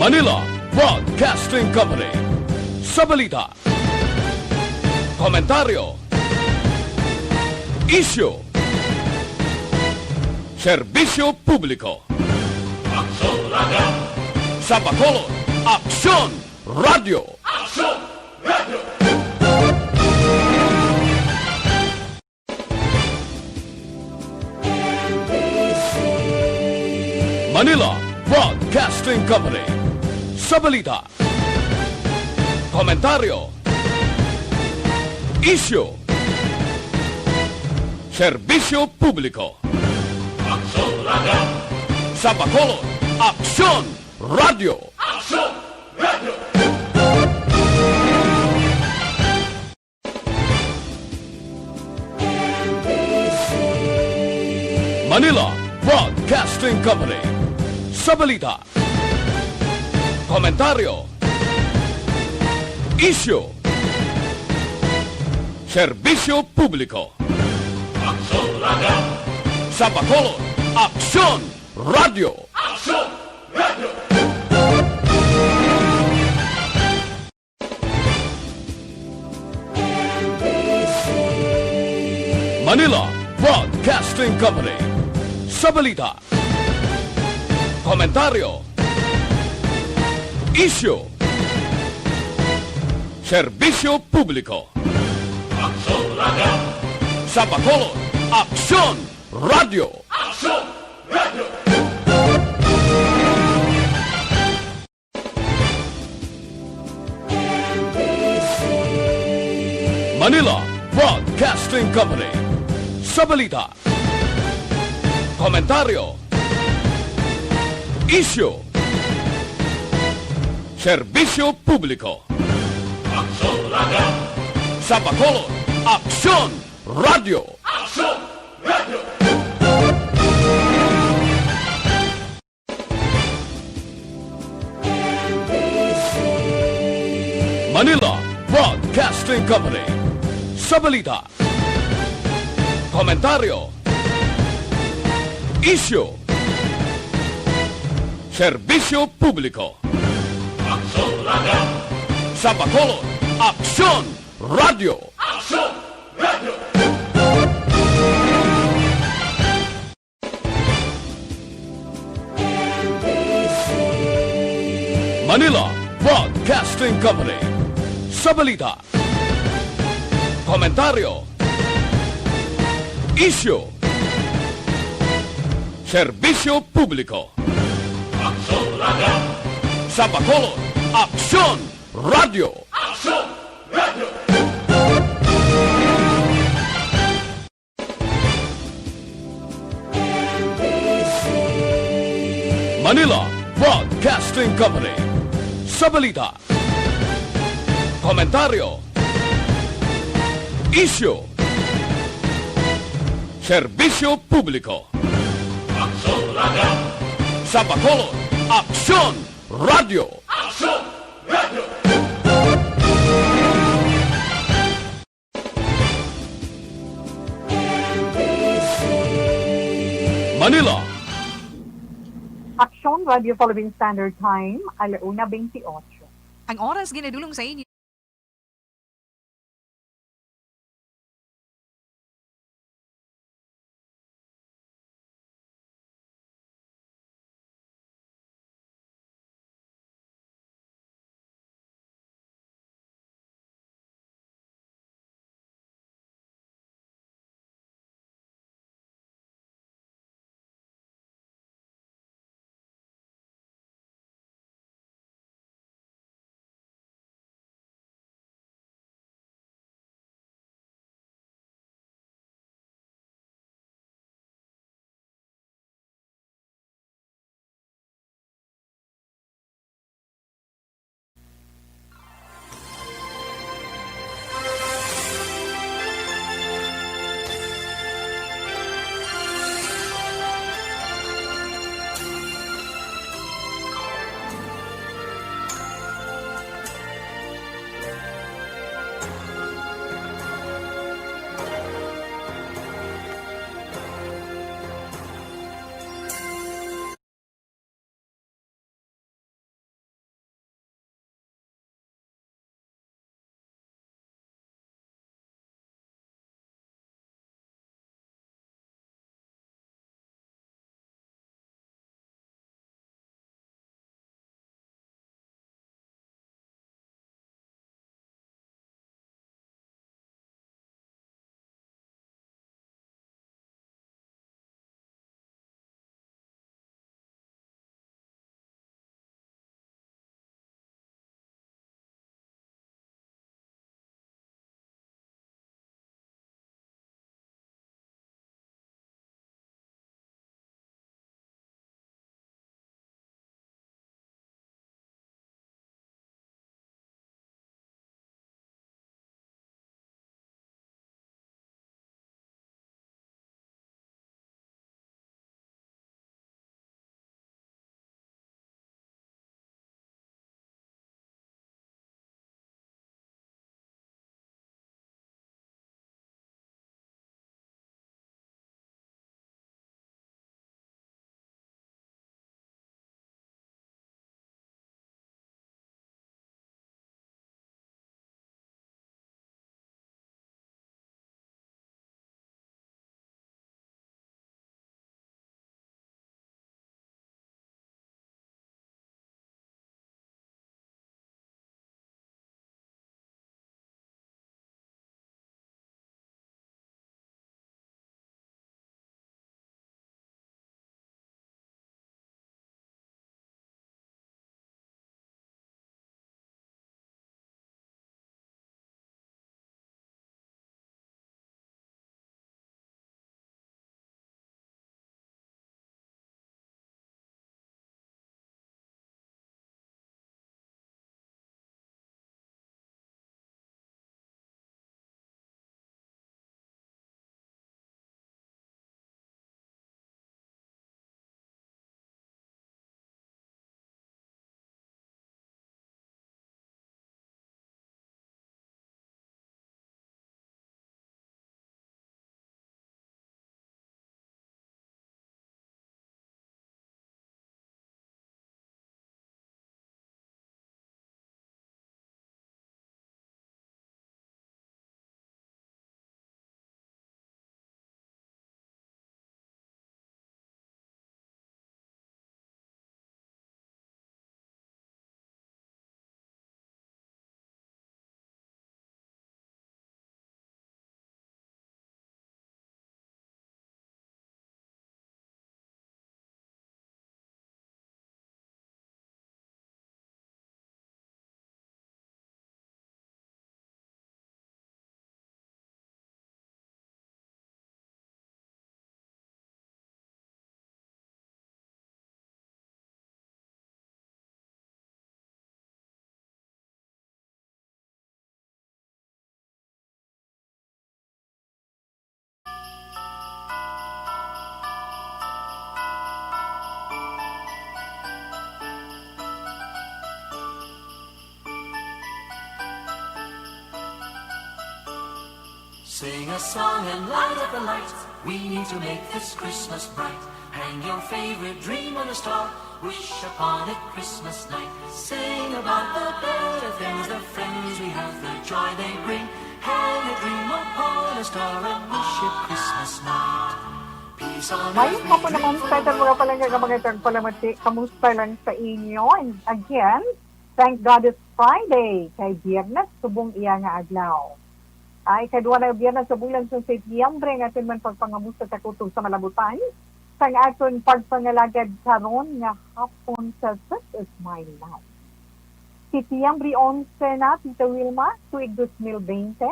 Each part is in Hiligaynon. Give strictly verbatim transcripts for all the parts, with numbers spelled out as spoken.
Manila Broadcasting Company. Sa balita, komentaryo, isyu, serbisyo publiko. Aksyon Radio! Sa Bacolod, Aksyon Radio! Aksyon Radio! Manila Broadcasting Company. Sa balita, komentaryo, isyu, serbisyo publiko. Aksyon Radio! Sa Bacolod, Aksyon Radio! Aksyon Radio! Manila Broadcasting Company. Sa balita, komentaryo, isyu, serbisyo publiko. Aksyon Radio! Sa Bacolod, Aksyon Radio! Aksyon Radio! Manila Broadcasting Company. Sa balita, komentaryo, isyu, serbisyo publiko. Aksyon Radio! Sa Bacolod, Aksyon Radio! Aksyon Radio! Manila Broadcasting Company. Sa balita, komentaryo, isyu, serbisyo publiko. Aksyon Radio! Sa Bacolod, Aksyon Radio! Aksyon Radio! Manila Broadcasting Company. Sa balita, komentaryo, isyu, serbisyo publiko. Aksyon Radio! Sa Bacolod, Aksyon Radio! Aksyon Radio! Manila Broadcasting Company. Sa balita, komentaryo, isyu, serbisyo publiko. Aksyon Radio! Sa Bacolod, Aksyon Radio! Aksyon Radio! Manila Broadcasting Company. Sa balita, komentaryo, isyu, serbisyo publiko. Aksyon Radio! Sa Bacolod, Aksyon Radio! Aksyon Radio! Manila. Aksyon Radio Philippine Standard Time, ala una bentiocho. Ang oras ginadulong sa inyo. Sing a song and light up the light. We need to make this Christmas bright. Hang your favorite dream on a star. Wish upon it Christmas night. Sing about the better things, the friends we have, the joy they bring. Hang a dream upon a star and wish it Christmas night. Peace on earth. Mayong hapon naman sa aton mga palangga nga mga tagpalamati. Kamusta lang sa inyo? And again, thank God it's Friday. Kay Biyernes, subong iya nga adlaw. Ay, kadwa na Biyernes sa bulan sa Setyembre nga aton man pagpangamusta sa kutob sa malabutan sang aton pagpangalagad karon nga hapon sa This Is My Life. Setyembre onse na, Tita Wilma, tuig dos mil bente.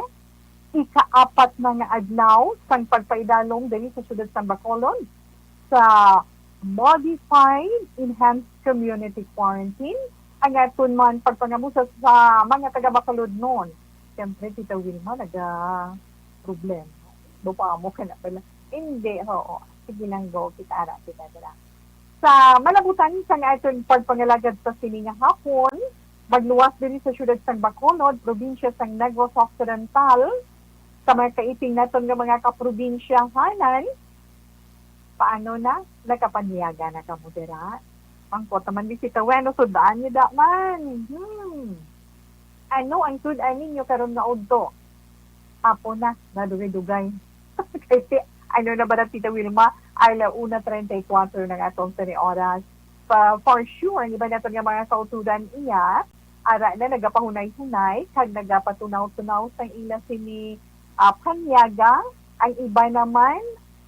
Ikaapat na nga adlaw sang pagpaidalom diri sa siyudad sang Bacolod sa Modified Enhanced Community Quarantine ang aton man pagpangamusta sa mga taga Bacolodnon. Siyempre, Tita Wilma, naga-problema. Bapaamo ka na pala. Hindi, oo. Sige lang, go. Kita ara, kita dira. Sa malabutan sang aton pagpangalagad sa sini nga hapon, magluwas diri sa siyudad sang Bacolod, probinsya sang Negros Occidental, sa mga kaiping naton nga mga kaprobinsyahanan, paano na? Nakapanyaga na kamo dira? Mangkot naman bisita, bueno, sudaan niyo da man. Hmm. Ano ang sud-an ninyo karon nga udto? Hapon na, nadugay-dugay. Kay ti, ano na ba na, Tita Wilma? Ala una treinta y cuatro na nga atong sini oras. Pa, for sure, ang iba naton nga mga kauturan iya, ara na nagapahunay-hunay kag nagapatunaw-tunaw sang ila sini ah, panyaga. Ang iba naman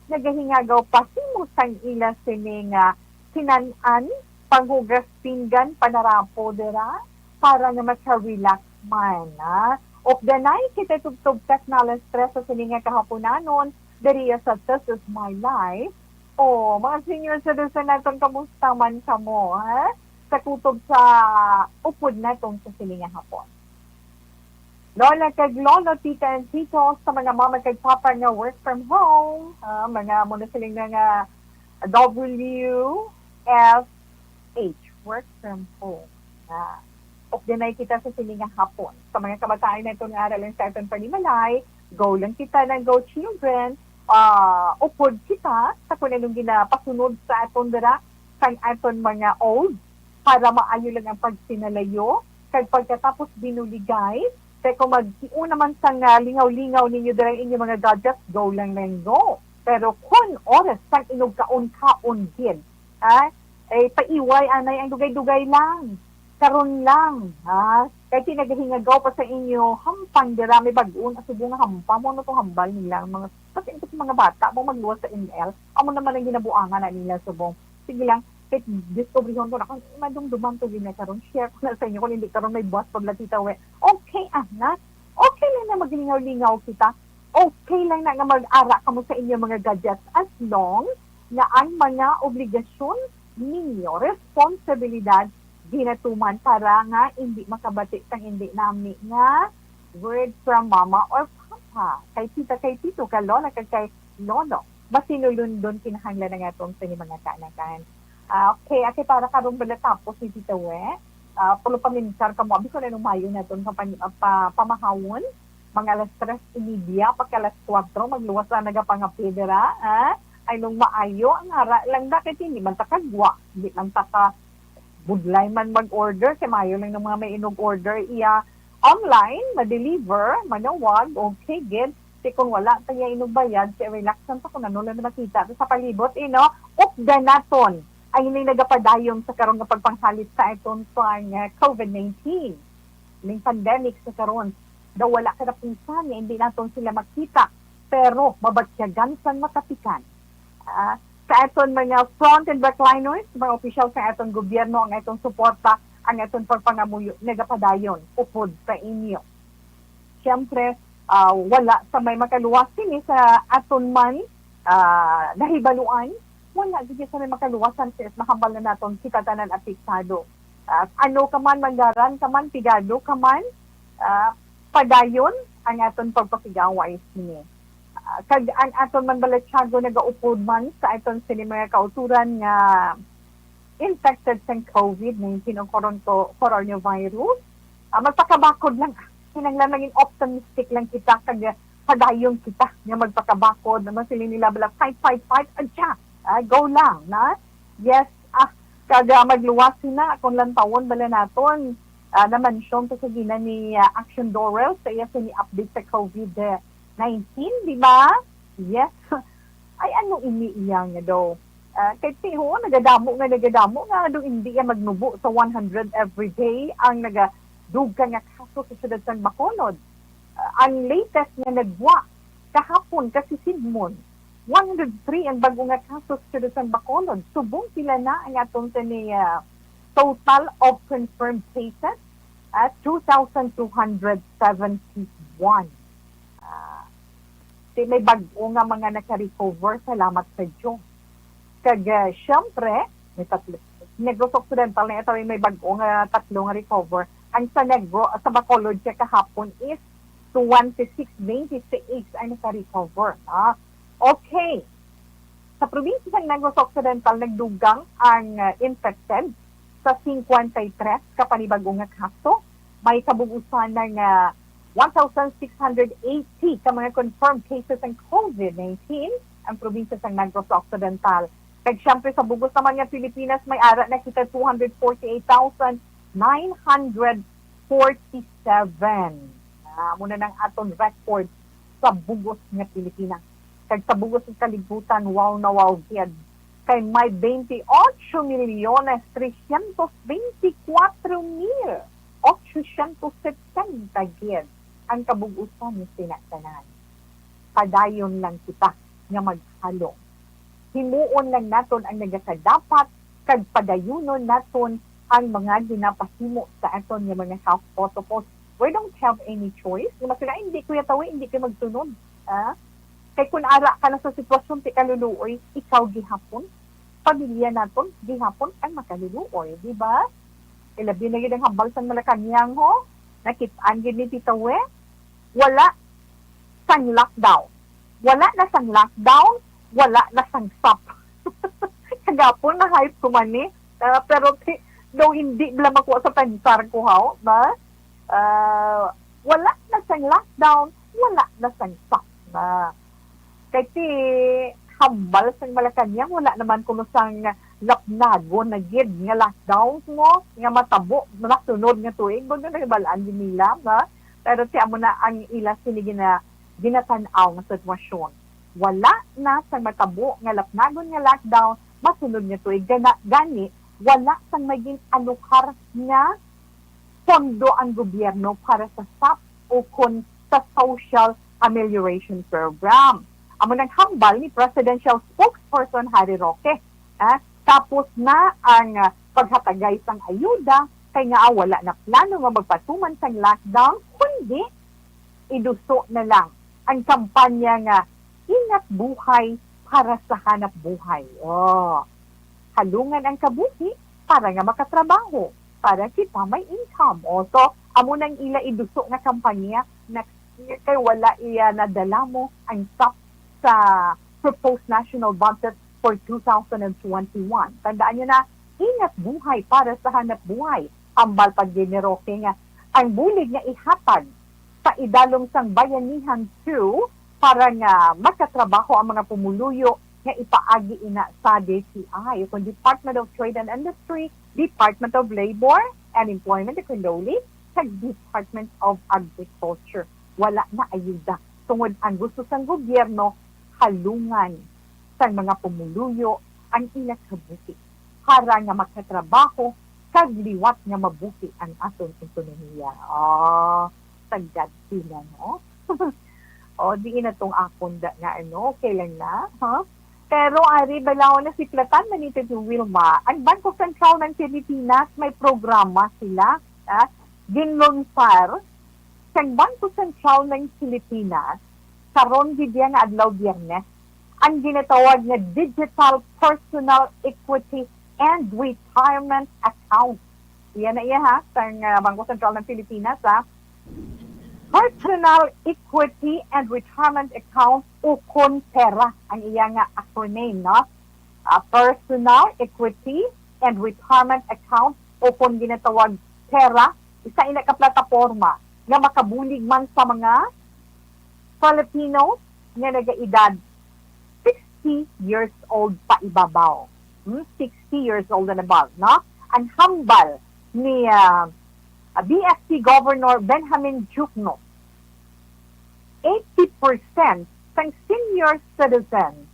nagahingagaw pa himo sang ila sini nga sinan-an, panghugas pinggan, panarapo dira para nga mas relax man. Ah. Ug danay kita tubtob kat na alas tres sa sini nga kahaponanon diriya sa This Is My Life. O, mga senior citizen naton, kamusta man kamo, ha? Sa kutob sa upod naton sa sini nga hapon. Lola kag lolo, tita and tito, sa mga mama kag papa nga work from home, ah, mga mo na siling na nga W F H, work from home. Ah, ug dinay kita sa sini nga hapon. Sa mga kabataan naton nga ara lang sa aton panimalay, go lang kita ng go children, ah, upod kita sa kung anong ginapasunod sa aton dira sang aton mga old para maayo lang ang pagsinalayo, kag pagkatapos binuligay, kay kung maghiuna man sang, ah, lingaw-lingaw ninyo dira ang inyo mga gadgets, go lang lang go. Pero kun oras sang inyong kaon-kaon gid, ha? Eh, paiway anay ang dugay-dugay lang. Karon lang, ha? Kay kinagahingagaw pa sa inyo, hampang dira may bag-on, asubo nga hampang mo, ano to hambal nila, ang mga, kasi ito sa mga bata mo magluwas sa M L, amo naman ang ginabuangan na nila subong. Sige lang, kahit diskubrihon ko na kung madumduman ko gina karon, share ko na sa inyo kung hindi karon may buwas paglatita we. Okay, anak. Okay lang na maglingaw-lingaw kita. Okay lang na nga mag-ara kamo sa inyo mga gadgets as long nga ang mga obligasyon ninyo, responsibilidad, ginatuman para nga hindi makabati sang hindi nami nga word from mama or papa. Kay tita, kay tito, kay lola, kay, kay lolo. Masinulundon kinahanglan ang atong sini mga kaanakan. Ah, okay, okay, para karong balatapos ni Tita We. Ah, pulo paminsar kamo, abi ko na nung mayo naton pa, pa, pamahawon. Mga alas tres y media, pagka alas kuwatro, magluwas na nagapangapidera, ha? Ay, nung maayo, ang ara lang da, kay hindi man ta kagwa, hindi man ta ka budlay man mag-order, kay maayo lang ng mga may inog order, iya online, ma-deliver, manawag, okay, gid. Kay kung wala ta iya inog bayad, kay relax lang ta kung ano lang na makita sa palibot, eh, no? Upda naton ang ining nagapadayon sa karon nga pagpanghalit sa aton pang, ah, COVID nineteen. Ning pandemic sa karon, daw wala katapusan nga hindi naton sila makita, pero mabatyagan sang matapikan. Ah, sa aton mga front and backliners, mga opisyal sa aton gobyerno, ang aton suporta, ang aton pagpangamuyo nagapadayon upod sa inyo. Siyempre, ah, wala sa may makaluwas sini sa aton man, ah, nahibaluan, wala gid sa may makaluwasan, sis, mahambal na naton kita tanan apektado. Ah, ano ka man, manggaran ka man, pigado ka man, ah, padayon ang aton pagpakigaway sini. Ah, kag ang aton man balatyago nagaupod man sa aton sini mga kauturan nga infected sang COVID nineteen o coron-, co-, coronavirus. Ah, magpakabakod lang. Kinahanglan maging optimistic lang kita kag padayon kita nga magpakabakod, naman sila nila bala, "Fight, fight, fight, adya, ah, go lang, na?" Yes, ah, kag, ah, magluwas sina, kung lantawon bala naton, ah, na-mention to sa gina ni, ah, Action Dorel sa iya sini update sa COVID nineteen, di ba? Yes. Ay, ano ini iya nga daw? Ah, kay tiho, nagadamo nga, nagadamo nga daw hindi iya magnubo sa one hundred every day ang nagadugang nga kaso sa siyudad sang Bacolod. Ah, ang latest nga nagwa kahapon, kasisidmon, one hundred three ang bag-o nga kaso sa siyudad sang Bacolod. Subong pila na ang aton sini, ah, total of confirmed cases? Ah, two thousand two hundred seventy-one. Ah, di may bag-o nga mga naka-recover, salamat sa Dios. Kag, ah, siyempre, may tatlo. Negros Occidental na ito, may bag-o nga tatlo nga recover. Ang sa Negro, sa Bacolod siya kahapon is twenty-six, twenty-six ang naka-recover. Ah, okay. Sa probinsya sa Negros Occidental, nagdugang ang, ah, infected sa cincuenta y tres ka panibago nga kaso. May kabug-usan na nga one thousand six hundred eighty ka mga confirmed cases ng COVID nineteen ang probinsya sa Negros Occidental. Kag siyempre, sa bugos naman nga Pilipinas, may ara na kita two hundred forty-eight thousand nine hundred forty-seven. Ah, amo na nang aton record sa bugos nga Pilipinas. Kag sa bugos nga kalibutan, wow na wow gid. Kay may twenty-eight milyones trescientos veinticuatro mil ochocientos setenta gid ang kabug-usan ni sina tanan. Padayon lang kita nga maghalong. Himuon lang naton ang nagakadapat kag padayunon naton ang mga ginapahimo sa aton nga mga health protocols. We don't have any choice. Nga masila, "Hindi ko yatawi, hindi ko magsunod." Ah? Kay kung ara ka na sa sitwasyon ti kaluluoy, ikaw gihapon, pamilya naton gihapon ang makaluluoy, di ba? Ilabi na gid ang hambal sang Malacañang, ho. Nakit-an gid ni Tita We, wala sang lockdown. Wala na sang lockdown, wala na sang SAP. Kagapon na-hype ko man ni. Ah, pero ti-, daw hindi bala makuha sa pensar ko, haw, ba? Ah, wala na sang lockdown, wala na sang SAP na. Kay ti hambal sang Malacañang, wala naman kuno sang lapnagon na gid nga lockdown mo, nga matabo, nasunod nga tuig, bago nahibal-an din nila, ba? Pero ti amo na ang ila sini gina-, ginatan-aw nga sitwasyon. Wala na sang matabo nga lapnagon nga lockdown, masunod nga tuig. Gana-, gani, wala sang may gin-alohar nga pondo ang gobyerno para sa SAP ukon sa Social Amelioration Program. Amo nang hambal ni Presidential Spokesperson Harry Roque. Ah, tapos na ang, ah, paghatagay sang ayuda kay nga wala na plano nga magpatuman sang lockdown, kundi iduso na lang ang kampanya nga Ingat Buhay para sa Hanap Buhay. Oh, halungan ang kabuhi para nga makatrabaho, para kita may income. Oh, so, amo nang ila iduso nga kampanya na kay wala iya nadala mo ang SAP sa proposed national budget for two thousand and twenty-one. Tandaan niyo na, Ingat Buhay para sa Hanap Buhay. Hambal pa gid ni Roque nga ang bulig nga ihatag sa idalom sang Bayanihan two para nga makatrabaho ang mga pumuluyo nga ipaagi ina sa D T I, kung Department of Trade and Industry, Department of Labor and Employment, kung DOLE, kag Department of Agriculture. Wala na ayuda tungod ang gusto sang gobyerno halungan sang mga pumuluyo ang ila kabuhi para nga makatrabaho kag liwat nga mabuhi ang aton ekonomiya. Ah, sagad sila, no? O, di na tong akon da nga ano, okay lang na, ha? Pero ari, balaw na si Platan, manito si Wilma. Ang Bangko Sentral ng Pilipinas, may programa sila, ha? Ginlunsar sang Bangko Sentral ng Pilipinas karon gid nga adlaw, Biyernes, ang ginatawag nga Digital Personal Equity and Retirement Account. Iya na iya, ha, sang, ah, Bangko Sentral ng Pilipinas, ha. Personal Equity and Retirement Account, ukon PERA ang iya nga acronym, no? Ah, Personal Equity and Retirement Account, ukon ginatawag PERA, isa ina ka plataporma nga makabulig man sa mga Filipino nga nagaedad sixty years old pa ibabaw. Hmm? Sixty years old and above, no? Ang hambal ni ah, B F C Governor Benjamin Diokno, eighty percent sang senior citizen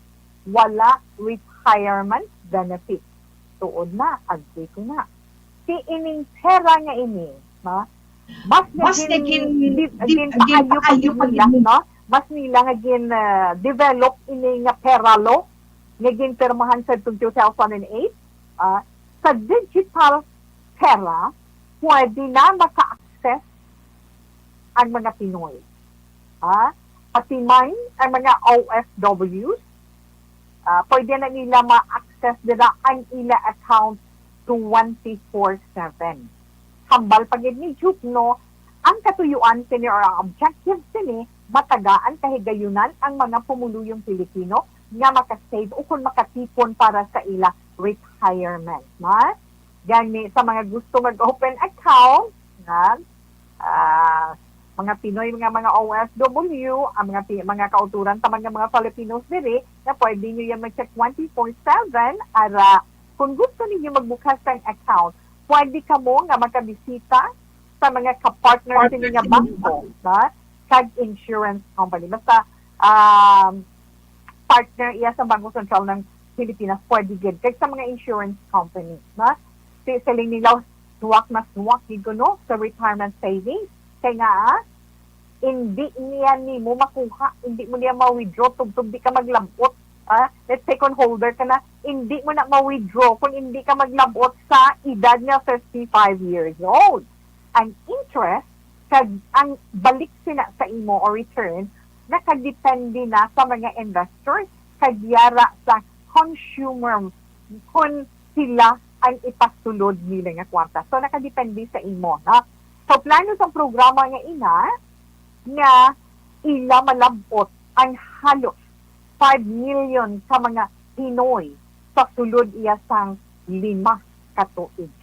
wala retirement benefit. Tuod na, agree ko na. Si ining pera nga ini, no? Mas Mas naging naging di- di- naging paayo pa gid nila, no? Mas nila nga gin ah, develop ini nga pera law nga ginpirmahan sa two thousand and eight, ah, sa digital pera, pwede na maka-access ang mga Pinoy. Ha? Pati man ang mga O F Ws, ah, pwede na nila ma-access dira ang ila account twenty-four seven. Hambal pa gid ni Diokno, ang katuyuan sini or ang objective sini, matagaan kahigayunan ang mga pumuluyong Pilipino nga maka-save o kung makatipon para sa ila retirement. Na? Gani, sa mga gusto mag-open account, na, ah, mga Pinoy, mga, mga O F W, ang mga pi- mga kauturan ta man nga mga Filipinos diri, na pwede nyo yan mag-check twenty-four seven. Ara, kung gusto ninyo magbukas ng account, pwede kamo nga makabisita sa mga kapartner sa mga bangko, na, kag insurance company. Basta, um, partner iya sa Bangko Sentral ng Pilipinas, pwede gid. Kag sa mga insurance company, no? Si siling nila, suwak na suwak gid kuno sa retirement savings. Kay nga, ah, hindi niya nimo makuha, hindi mo niya ma-withdraw, tubtob di ka maglabot. Ah, let's say, kung holder ka na, hindi mo na ma-withdraw kung hindi ka maglabot sa edad nga fifty-five years old. Ang interest, kag ang balik sina sa imo o return, nakadepende na sa mga investors kag yara sa consumer kung sila ang ipasulod nila nga kwarta. So, nakadepende sa imo, ha? So, plano sang programa nga ina nga ila malabot ang halos five million ka mga Pinoy sa sulod iya sang lima ka tuig.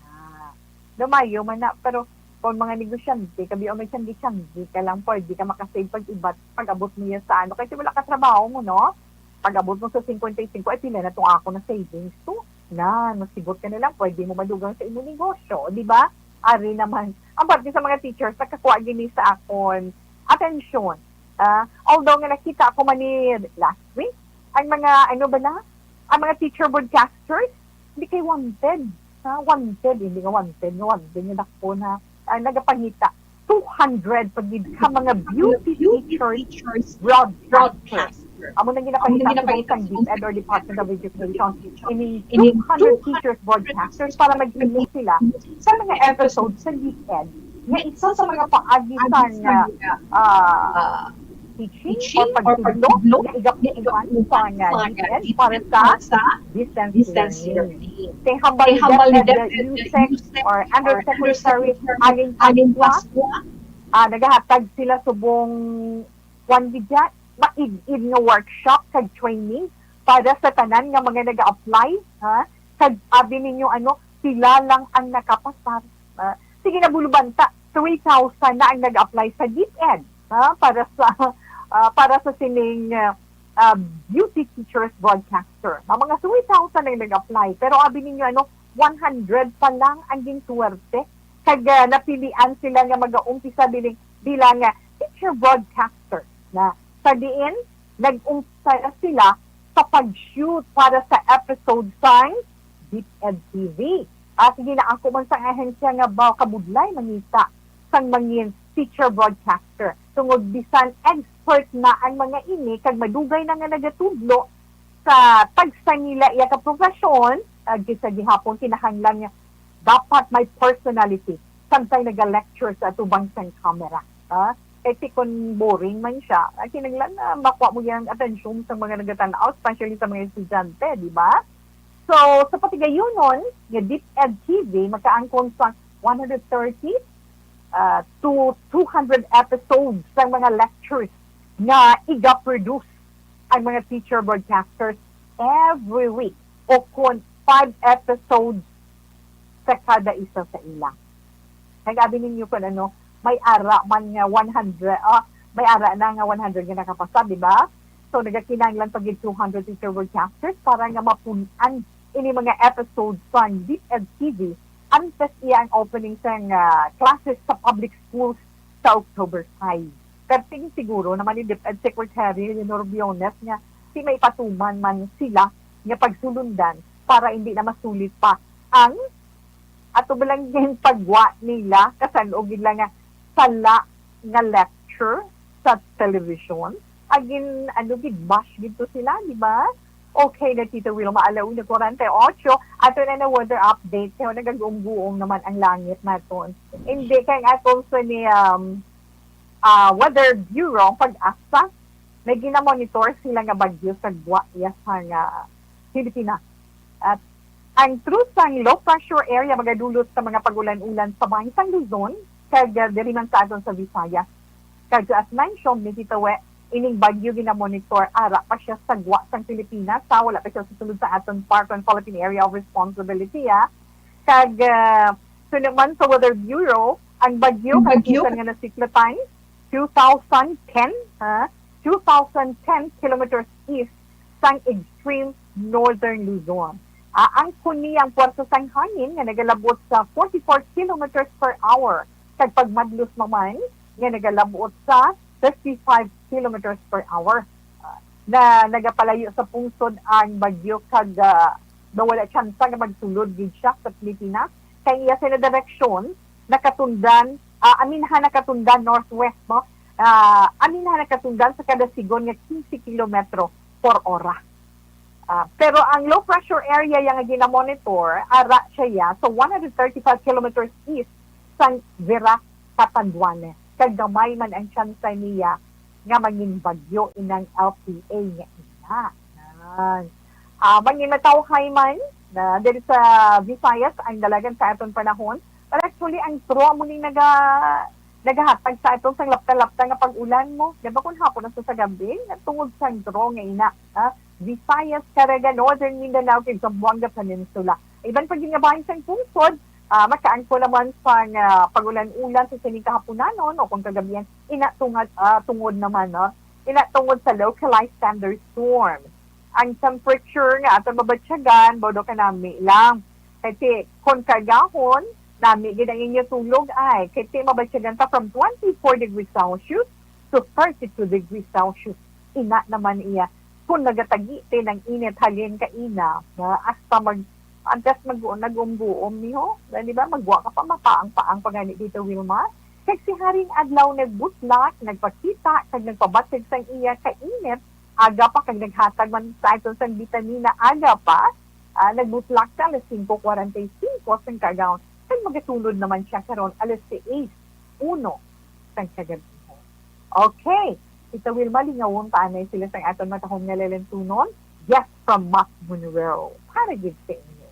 Ah, lumayo man na, pero kung mga negosyante, kabi o may tiyanggi-tiyanggi ka lang, pwede ka makasave pag ibat, pag abot mo yan sa ano. Kasi wala ka trabaho mo, no? Pag abot mo sa fifty-five, ay pila na tong ako na savings to. Na, masibot ka na lang, pwede mo madugang sa imong negosyo, di ba? Ari naman, ang parte sa mga teachers, nakakuha gini sa akon atensyon. Ah, although nga nakita ako man ni last week, ang mga, ano ba na? Ang mga teacher broadcasters, hindi kay wanted. Ha? Wanted, hindi nga wanted, nga wanted, nga dako na, ah, nagapangita. Two hundred pa gid ka mga beauty teachers broadcasters. Amo nang ginapangita sa DepEd or Department of Education. Ining two hundred teachers broadcasters para mag-imo sila sa mga episodes sa DepEd nga isa sa mga paagi sang, ah, teaching or pagtudlo nga igapuan sa nga DepEd para sa distance learning. Kay hambal ni DepEd, uh, USEC or Undersecretary Allen Pascua, ah, nagahatag sila subong kwan gid ya, maid-id nga workshop kag training para sa tanan nga mga nag-a-apply, ha? Kag abi ninyo, ano, pila lang ang nakapasar. Ah, sige na, bulubanta, three thousand na ang nag-apply sa DepEd, ha? Para sa, ah, para sa sining, ah, ah, beauty teachers broadcaster. Mga three thousand ang nag-apply, pero abi ninyo, ano, one hundred pa lang ang ginswerte. Kag, ah, napilian sila nga mag-aumpisa biling, bilang, ah, teacher broadcaster na. Sa diin, nag-umpisa na sila sa pag-shoot para sa episode sang DepEd T V. Ah, sige na, ako man sang ahensya nga ba kabudlay mangita sang mangin teacher broadcaster. Tungod bisan expert na ang mga ini kag madugay na nga nagatudlo sa tagsa nila iya ka profesyon, ah, kisa gihapon kinahanglan nga dapat may personality samtang naga-lecture sa atubang sang camera. Ah, kay ti kun boring man siya, ah, kinahanglan na makuha mo yang atensyon sa mga nagatan-aw, especially sa mga estudyante, di ba? So, sa patigayunon nga DepEd T V, makaangkon sa one hundred thirty, ah, to two hundred episodes sang mga lectures nga iga-produce ang mga teacher broadcasters every week, o kon five episodes sa kada isa sa ila. Kag abi ninyo kun ano, may ara man nga one hundred, ah, may ara na nga one hundred nga nakapasa, di ba? So, nagakinahanglan pa gid two hundred teacher workers para nga mapun-an ini mga episodes sang DepEd TV antes iya ang opening sang, ah, classes sa public schools sa October five. Perting siguro naman ni DepEd Secretary Leonor Briones nga di maipatuman man sila nga pagsulundan para hindi na masulit pa ang ato ba lang ginpagwa nila, kasan-o gid lang nga sala nga lecture sa television. Agin, ano, gid-bash gid to sila, di ba? Okay na, Tita Wilma, ala una kwarenta y ocho. Ato na na weather update. Kaya nagaguom-guom naman ang langit naton. Hindi, kay ang atong sa ni, um, ah, Weather Bureau, PAGASA, may ginamonitor sila nga bagyo sa gwa iya sa nga Pilipinas. At ang through sang low pressure area magadulot sa mga pag-ulan-ulan sa bahin sang Luzon, kag, ah, diri man sa aton sa Visayas. Kag as mentioned ni Tito We, ining bagyo ginamonitor, ara pa siya sa gwa sang Pilipinas, ha? Wala pa siya sa sulod sa aton part on Philippine Area of Responsibility, ha? Kag, ah, so naman sa Weather Bureau, ang bagyo, Ang bagyo? Kalakisan nga nasiklatan, two thousand ten, ha? Two thousand ten kilometers east sang extreme northern Luzon. Ah, ang kuni ang puwersa sang hangin nga nagalabot sa forty-four kilometers per hour, kag pagmadlos naman nga nagalabot sa fifty-five kilometers per hour. Ah, na nagapalayo sa pungsod ang bagyo kag, ah, daw wala tsansa nga magsulod gid siya sa Pilipinas. Kay iya sila direksyon nakatundan, ah, aminhan nakatundan northwest, no? Ah, aminhan nakatundan sa kada sigon nga quince kilometro por ora. Ah, pero ang low pressure area yang ginamonitor, ara siya ya sa one hundred thirty-five kilometers east sang Virac, Catanduanes. Kag gamay man ang tsansa niya nga mangin bagyo inang L P A nga ina. Yan. Ah, mangin matawhay man na diri sa Visayas ang dalagan sa aton panahon. But actually, ang tro mo ning naga-, nagahatag sa aton sang lapta-lapta nga pag-ulan mo. Di ba kung hapon na sa, sa gabi, tungod sang tro nga ina, ah, Visayas, Caraga, Northern Mindanao, kag Zamboanga Peninsula. Iban pa gid nga bahin sang pungsod, ah, makaangkon naman sang, ah, pag-ulan-ulan sa sining kahaponanon o kung kagabihan, ina tungod, ah, tungod naman, no? Ina tungod sa localized thunderstorm. Ang temperature nga aton mabatyagan, bodo kanami lang. Kasi kung kagahon, nami gid ang inyo tulog ay. Kasi mabatyagan ta from twenty-four degrees Celsius to thirty-two degrees Celsius. Ina naman iya. Kung nagatagiti ng init halin ka ina, nga hasta mag-, antes mag-, nag-umguom niho, di ba? Magwa ka pa, mapaang-paang pa gani dito, Wilma. Kag si Haring Adlaw nagbutlak, nagpakita, kag nagpabatid sang iya kainit, aga pa, kag naghatag man sa aton sang bitamina, aga pa, ah, nagbutlak sa alas singko kwarenta y singko sang kaagahon, kag magasulod naman siya karon alas sais uno sang kagabihon. Okay, Tita Wilma, lingawon ta anay sila sang aton matahom nga lalentunon. Yes, from Mac Monroe. Para gid sa inyo.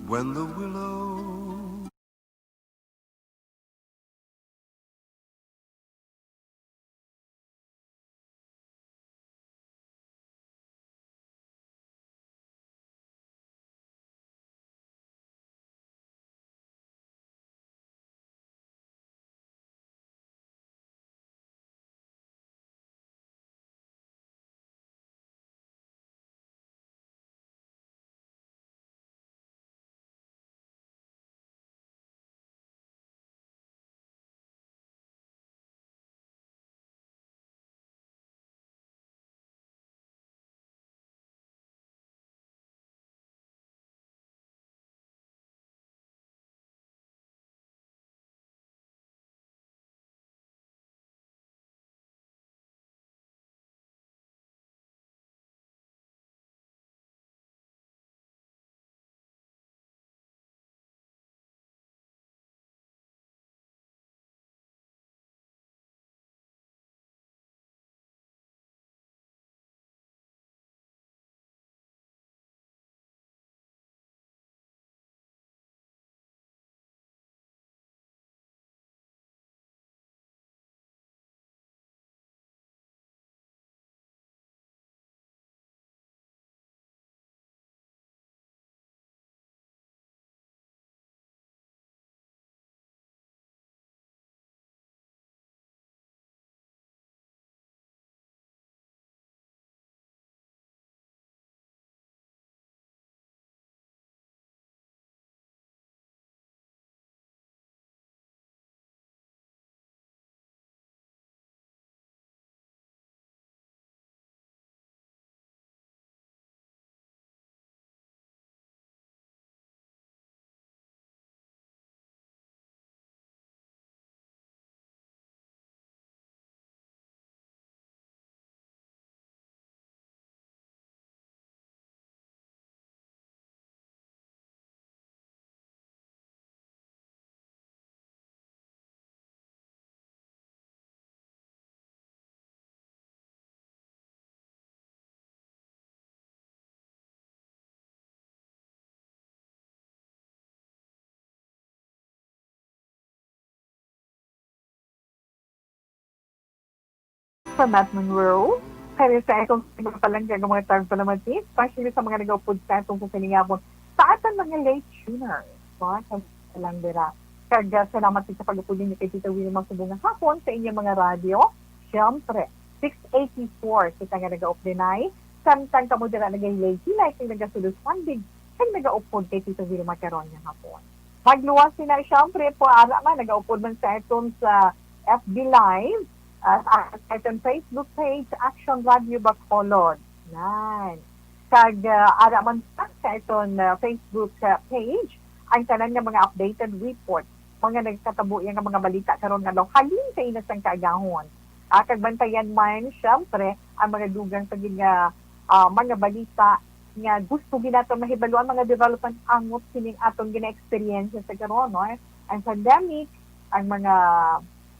When the willow from Matt Monroe. Kaya sa akong mga palangga nga mga tagpalamati, especially sa mga nag-upod sa atong kukiningamon, sa atong mga late tuners, no? Sa lang dira. Kag, ah, salamat sa pag-upod ninyo kay Tita Wilma subong nga hapon sa inyong mga radyo. Siyempre, six eighty-four kita nga nag-updinay. Samtang kamo dira nagahilay-hilay kag nagasuluspandig kag nag-upod kay Tita Wilma karon nga hapon. Magluwas sina, siyempre, po, ara man, nag-upod man sa aton sa F B Live, ah, sa aton Facebook page, Action Radio Bacolod. Nan. Kag, ah, ara man sa aton, ah, Facebook, ah, page, ang tanan nga mga updated report, mga nagkatabuya nga mga balita karon nga adlaw halin sa ina sang kaagahon. Ah, kag bantayan man, siyempre, ang mga dugang pa gid nga, ah, mga balita nga gusto gid naton mahibalo ang mga development angot sining aton gina-experience sa karon, no? Ang pandemic, ang mga,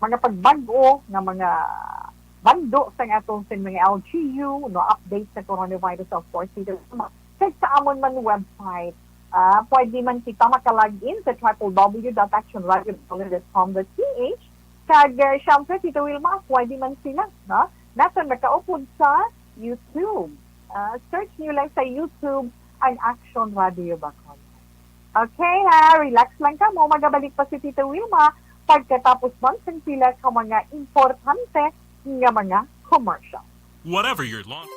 mga pagbag-o nga mga bando sa atong sin mga L G U, no, update sa coronavirus, of course, dito sa mga, kag sa amon man website. Ah, pwede man kita maka-log in sa triple W dot action radio dot com dot P H. Kag, eh, syempre, Tito Wilma, pwede man sila, no? Naton makaupod sa YouTube. Ah, search niyo lang sa YouTube ang Action Radio Bacolod. Okay, ha? Relax lang kamo. Magabalik pa si Tito Wilma pagkatapos man sang pila ka mga importante nga mga commercial. Whatever your long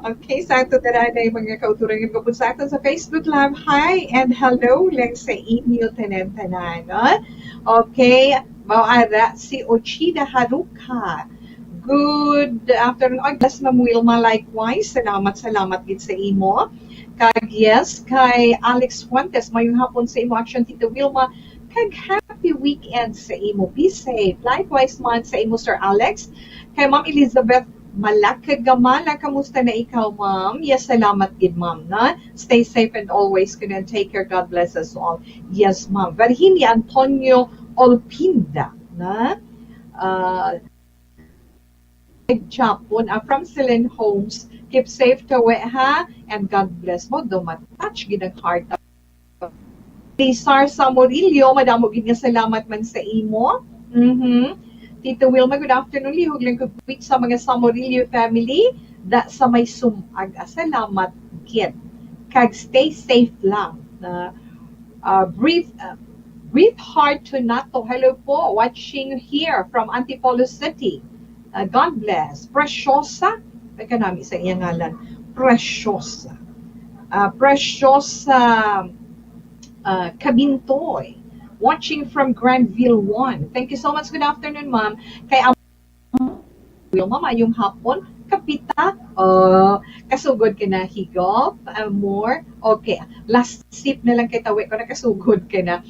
Okay, sa ato tanan ay mga kauturan nga gabon sa aton sa Facebook Live. Hi and hello lang sa inyo tanan-tanan, no? Okay, mao ara si Ochida Haruka. Good afternoon. Oh, yes, Ma'am Wilma, likewise. Salamat, salamat gid sa imo. Kag yes, kay Alex Fuentes, mayong hapon sa imo, Action Tita Wilma. Kag happy weekend sa imo. Be safe. Likewise man sa imo, Sir Alex. Kay Ma'am Elizabeth Malakagama, kamusta na ikaw, ma'am? Yes, salamat gid, ma'am, na. Stay safe and always gonna take care. God bless us all. Yes, ma'am. Virginia Antonio Olpinda, na. Uh, Japon, ah, from Celine Homes. Keep safe, Tawe, ha? And God bless mo. Do matouch gid ang heart. Cesar Samorillo, madamo gid nga salamat man sa imo. Mhm. Tito Wilma, good afternoon. Lihog lang ko greet sa mga Samorillo family da sa may sumag. Ah, salamat gid. Kag stay safe lang. Na, ah, breathe, ah, breathe hard to nato. Hello po, watching here from Antipolo City. Ah, God bless. Preciosa, ay kanami sa iyang ngalan. Preciosa. Ah, Preciosa, ah, Cabintoy, watching from Granville one. Thank you so much. Good afternoon, ma'am. Kay Am-, Wilma, mayong hapon. Kapita, uh, kasugod ka na, higop, uh, more. Okay, last sip na lang kay Tawe ko, nakasugod ka na.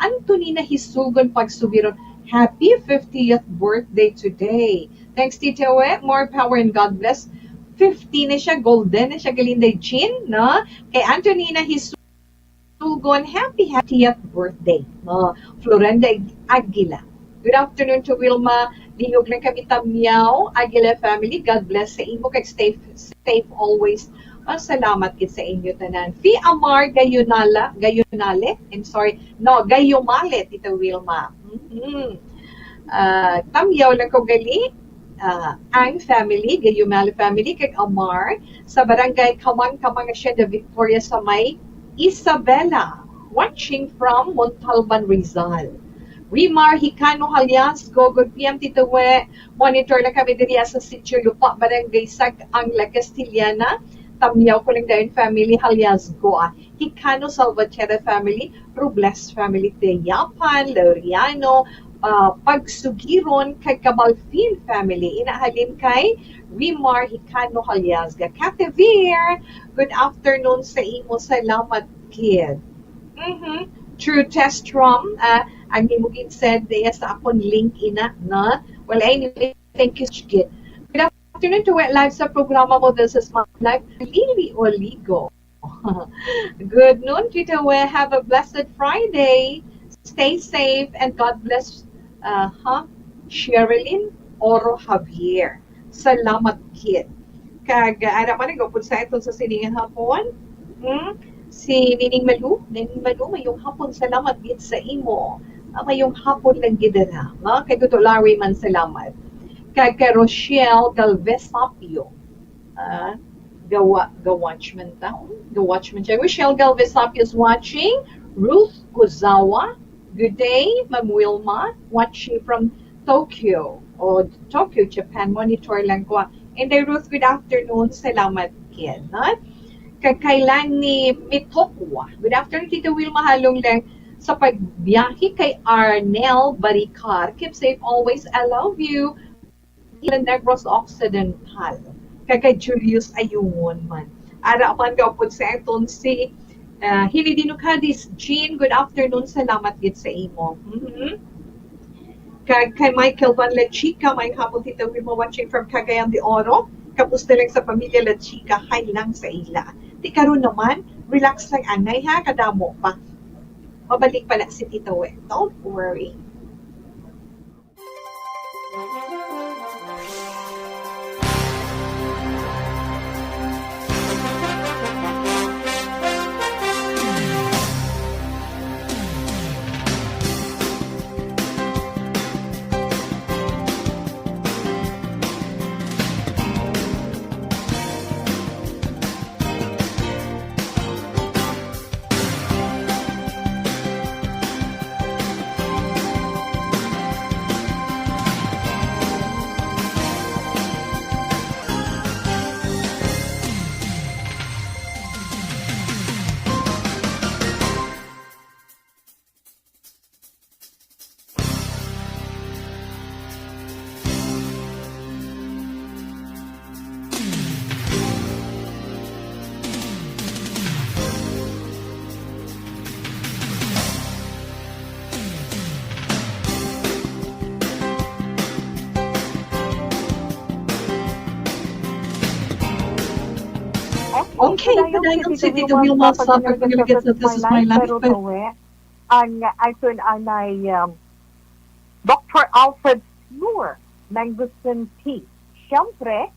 Antonina Hisugon Pagsubiron, happy fiftieth birthday today. Thanks, Tita We. More power and God bless. Fifty na siya, golden na siya, Galinday Chin, no? Kay Antonina Hisugon, happy fiftieth birthday. No? Florenda Aguila. Good afternoon to Wilma. Lihog lang kami, Tamyaw Aguila family. God bless sa imo kag stay safe always. Ah, salamat gid sa inyo tanan. Fi Amar Gayunala, Gayunale, I'm sorry. No, Gayumale, Tita Wilma. Mhm. Ah, Tamyaw lang ko gali. Ah, ang family, Gayumale family, kag Amar, sa barangay Kamang-Kamang, Hacienda Victoria, sa may Isabela, watching from Montalban, Rizal. Rimar Hicano Haliasgo, good P M, Tito We. Monitor na kami diri sa Sitio Lupa, Barangay Sag-ang, La Castellana. Tamyaw ko lang dayon, family, Haliasgo, ah. Hicano Salvatierra family, Robles family, Tiyapan, Laureano, ah, Pagsugiron, kag Cabalfin family. Ina halin kay Rimar Hicano Haliasga. Katevir, good afternoon sa imo. Salamat gid. Mhm. True test, Rom. Ah, ang imo gid send diya sa akon link, ina, no? Well, anyway, thank you, Shigit. Good afternoon to Wet Live sa programa mo. This is my life, Lily Oligo. Good noon, Tita We. Have a blessed Friday. Stay safe and God bless, uh, ha? Sherilyn Oro Javier. Salamat gid. Kag, uh, ara man, nagapon sa aton sa sining hapon. Hmm? Si Nining Malu, Nining Malu, mayong hapon, salamat gid sa imo. Ah, mayong hapon lang gid, ara. Ma, kay Guto Larry man, salamat. Kag kay Rochelle Galvez Sapio, ah, gawa, ga-watchman ta, ga-watchman siya. Rochelle Galvez Sapio is watching. Ruth Kuzawa, good day, Ma'am Wilma, watching from Tokyo, o Tokyo, Japan, monitor lang ko. And then, Ruth, good afternoon. Salamat gid, ha? Kag kay Lani Mitokwa, good afternoon, Tita Wilma. Halong lang sa pagbiyahe kay Arnel Baricar. Keep safe always. I love you. Ilan Negros Occidental. Kag kay Julius Ayungon man. Ara man gapon sa aton si, ah, Hilidino Cadiz. Jean, good afternoon. Salamat gid sa imo. Mhm. Kag kay Michael Van Lechica, may hapon, Tita Wilma, watching from Cagayan de Oro. Kamusta lang sa pamilya Lechica? Hi lang sa ila. Ti karon naman, relax lang anay ha, kadamo pa. Mabalik pa na si Tita We. Don't worry. Okay, padayon si Tita Wilma sa pagpangalagat sa This Is My Life, pero tawe ang aton anay, um, Doctor Alfred Flor, Mangosteen Tea. Siyempre,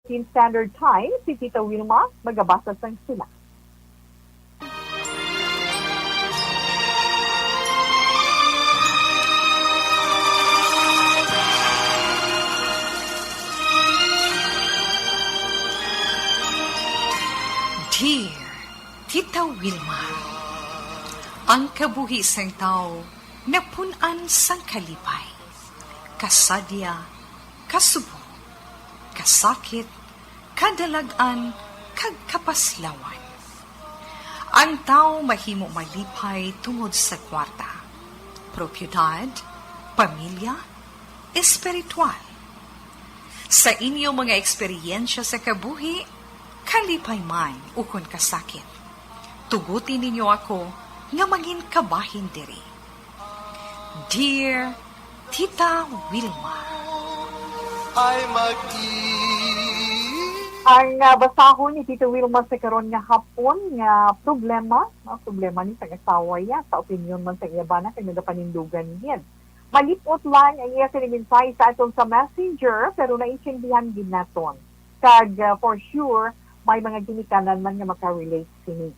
fifteen Standard Time, si Tita Wilma magabasa sang sula. Dear Tita Wilma, ang kabuhi sang tawo napun-an sang kalipay, kasadya, kasubong, kasakit, kadalag-an, kag kapaslawan. Ang tawo mahimo malipay tungod sa kwarta, propiedad, pamilya, espiritual. Sa inyo mga eksperyensya sa kabuhi, kalipay man ukon kasakit, tuguti ninyo ako nga mangin kabahin diri. Dear Tita Wilma. Ay mag Ang, ah, basahon ni Tita Wilma sa karon nga hapon nga problema, ah, problema ni sang asawa iya, sa opinyon man sa iya bana kag nagapanindugan gid. Malip-ot lang ang iya sini mensahe sa aton sa Messenger, pero naintindihan gid naton. Kag, ah, for sure, may mga ginikanan man nga makarelate sini.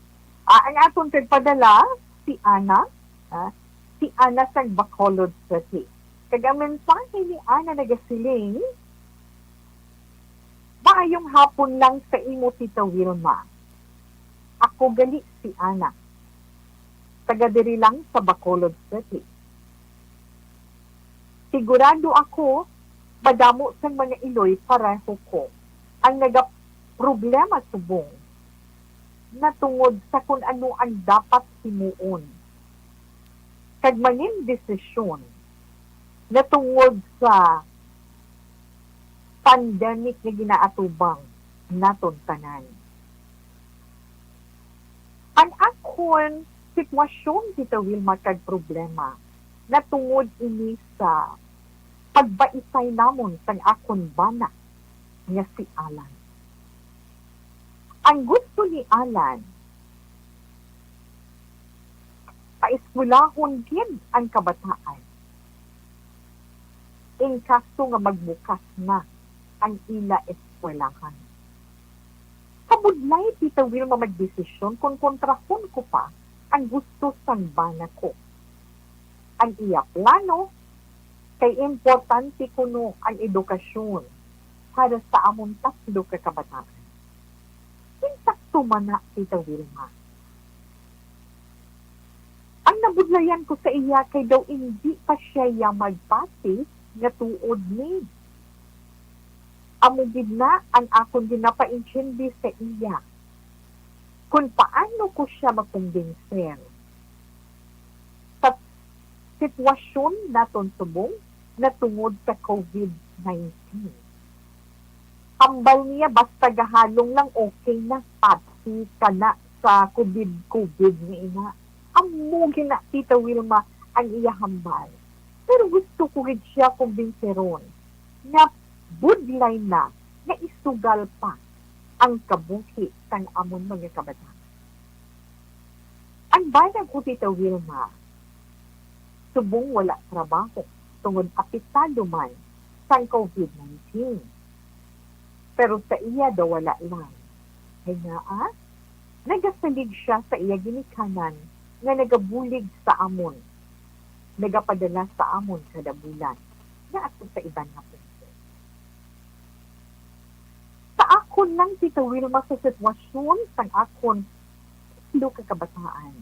Ah, ang aton kag padala, si Ana, ah, si Ana sang Bacolod City. Kag ang mensahe ni Ana nagasiling, "Maayong hapon lang sa imo, Tita Wilma. Ako gali si Ana. Taga diri lang sa Bacolod City. Sigurado ako, madamo sang mga iloy pareho ko ang nagaproblema subong natungod sa kon ano ang dapat himuon kag mangin desisyon natungod sa pandemic nga ginaatubang naton tanan." Ang akon sitwasyon, Tita Wilma, kag problema natungod ini sa pagbaisay namon sang akon bana nga si Alan. Ang gusto ni Alan, paeskwelahon gid ang kabataan, in kaso nga magbukas na ang ila eskwelahan. Kabudlay, Tita Wilma, magdesisyon kon kontrahon ko pa ang gusto sang bana ko. Ang iya plano kay importante kuno ang edukasyon para sa amon tatlo ka kabataan. Insakto man na, Tita Wilma. Ang nabudlayan ko sa iya kay daw indi pa siya iya magpati nga tuod ni. Amo gid na ang akon ginapaintindi sa iya kon paano ko siya makumbinser sa sitwasyon naton subong natungod sa covid nineteen. Hambal niya, basta gahalong lang, okay na, pati kana sa covid-covid ni ina. Amo gina, Tita Wilma, ang iya hambal. Pero gusto ko gid siya kumbinseron nga budlay na nga isugal pa ang kabuhi sang amon mga kabataan. Ang bana ko, Tita Wilma, subong wala trabaho tungod apektado man sang covid nineteen. Pero sa iya daw wala lang. Kay ngaa, nagasalig siya sa iya ginikanan nga nagabulig sa amon, nagapadala sa amon kada bulan, nga ato sa iban nga punto. Sa akon lang, Tita Wilma, sa sitwasyon sang akon tatlo ka kabataan,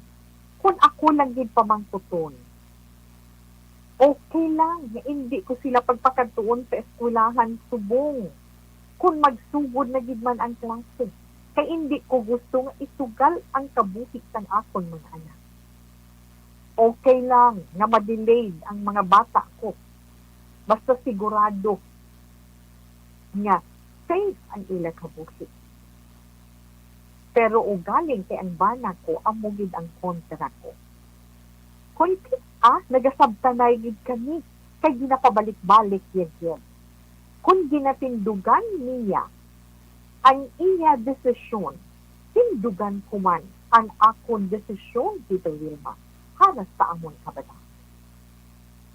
kon ako lang gid pamangkuton, okay lang nga indi ko sila pagpakadtuon sa eskwelahan subong kon magsugod na gid man ang klase, kay indi ko gusto nga isugal ang kabuhi sang akon mga anak. Okay lang nga ma-delayed ang mga bata ko, basta sigurado nga safe ang ila kabuhi. Pero ugaling kay ang bana ko amo gid ang kontra ko. Kon kit-a, nagasabtanay gid kami kay ginapabalik-balik niya gid. Kon ginatindugan niya ang iya desisyon, tindugan ko man ang akon desisyon, Tita Wilma, para sa amon kabataan.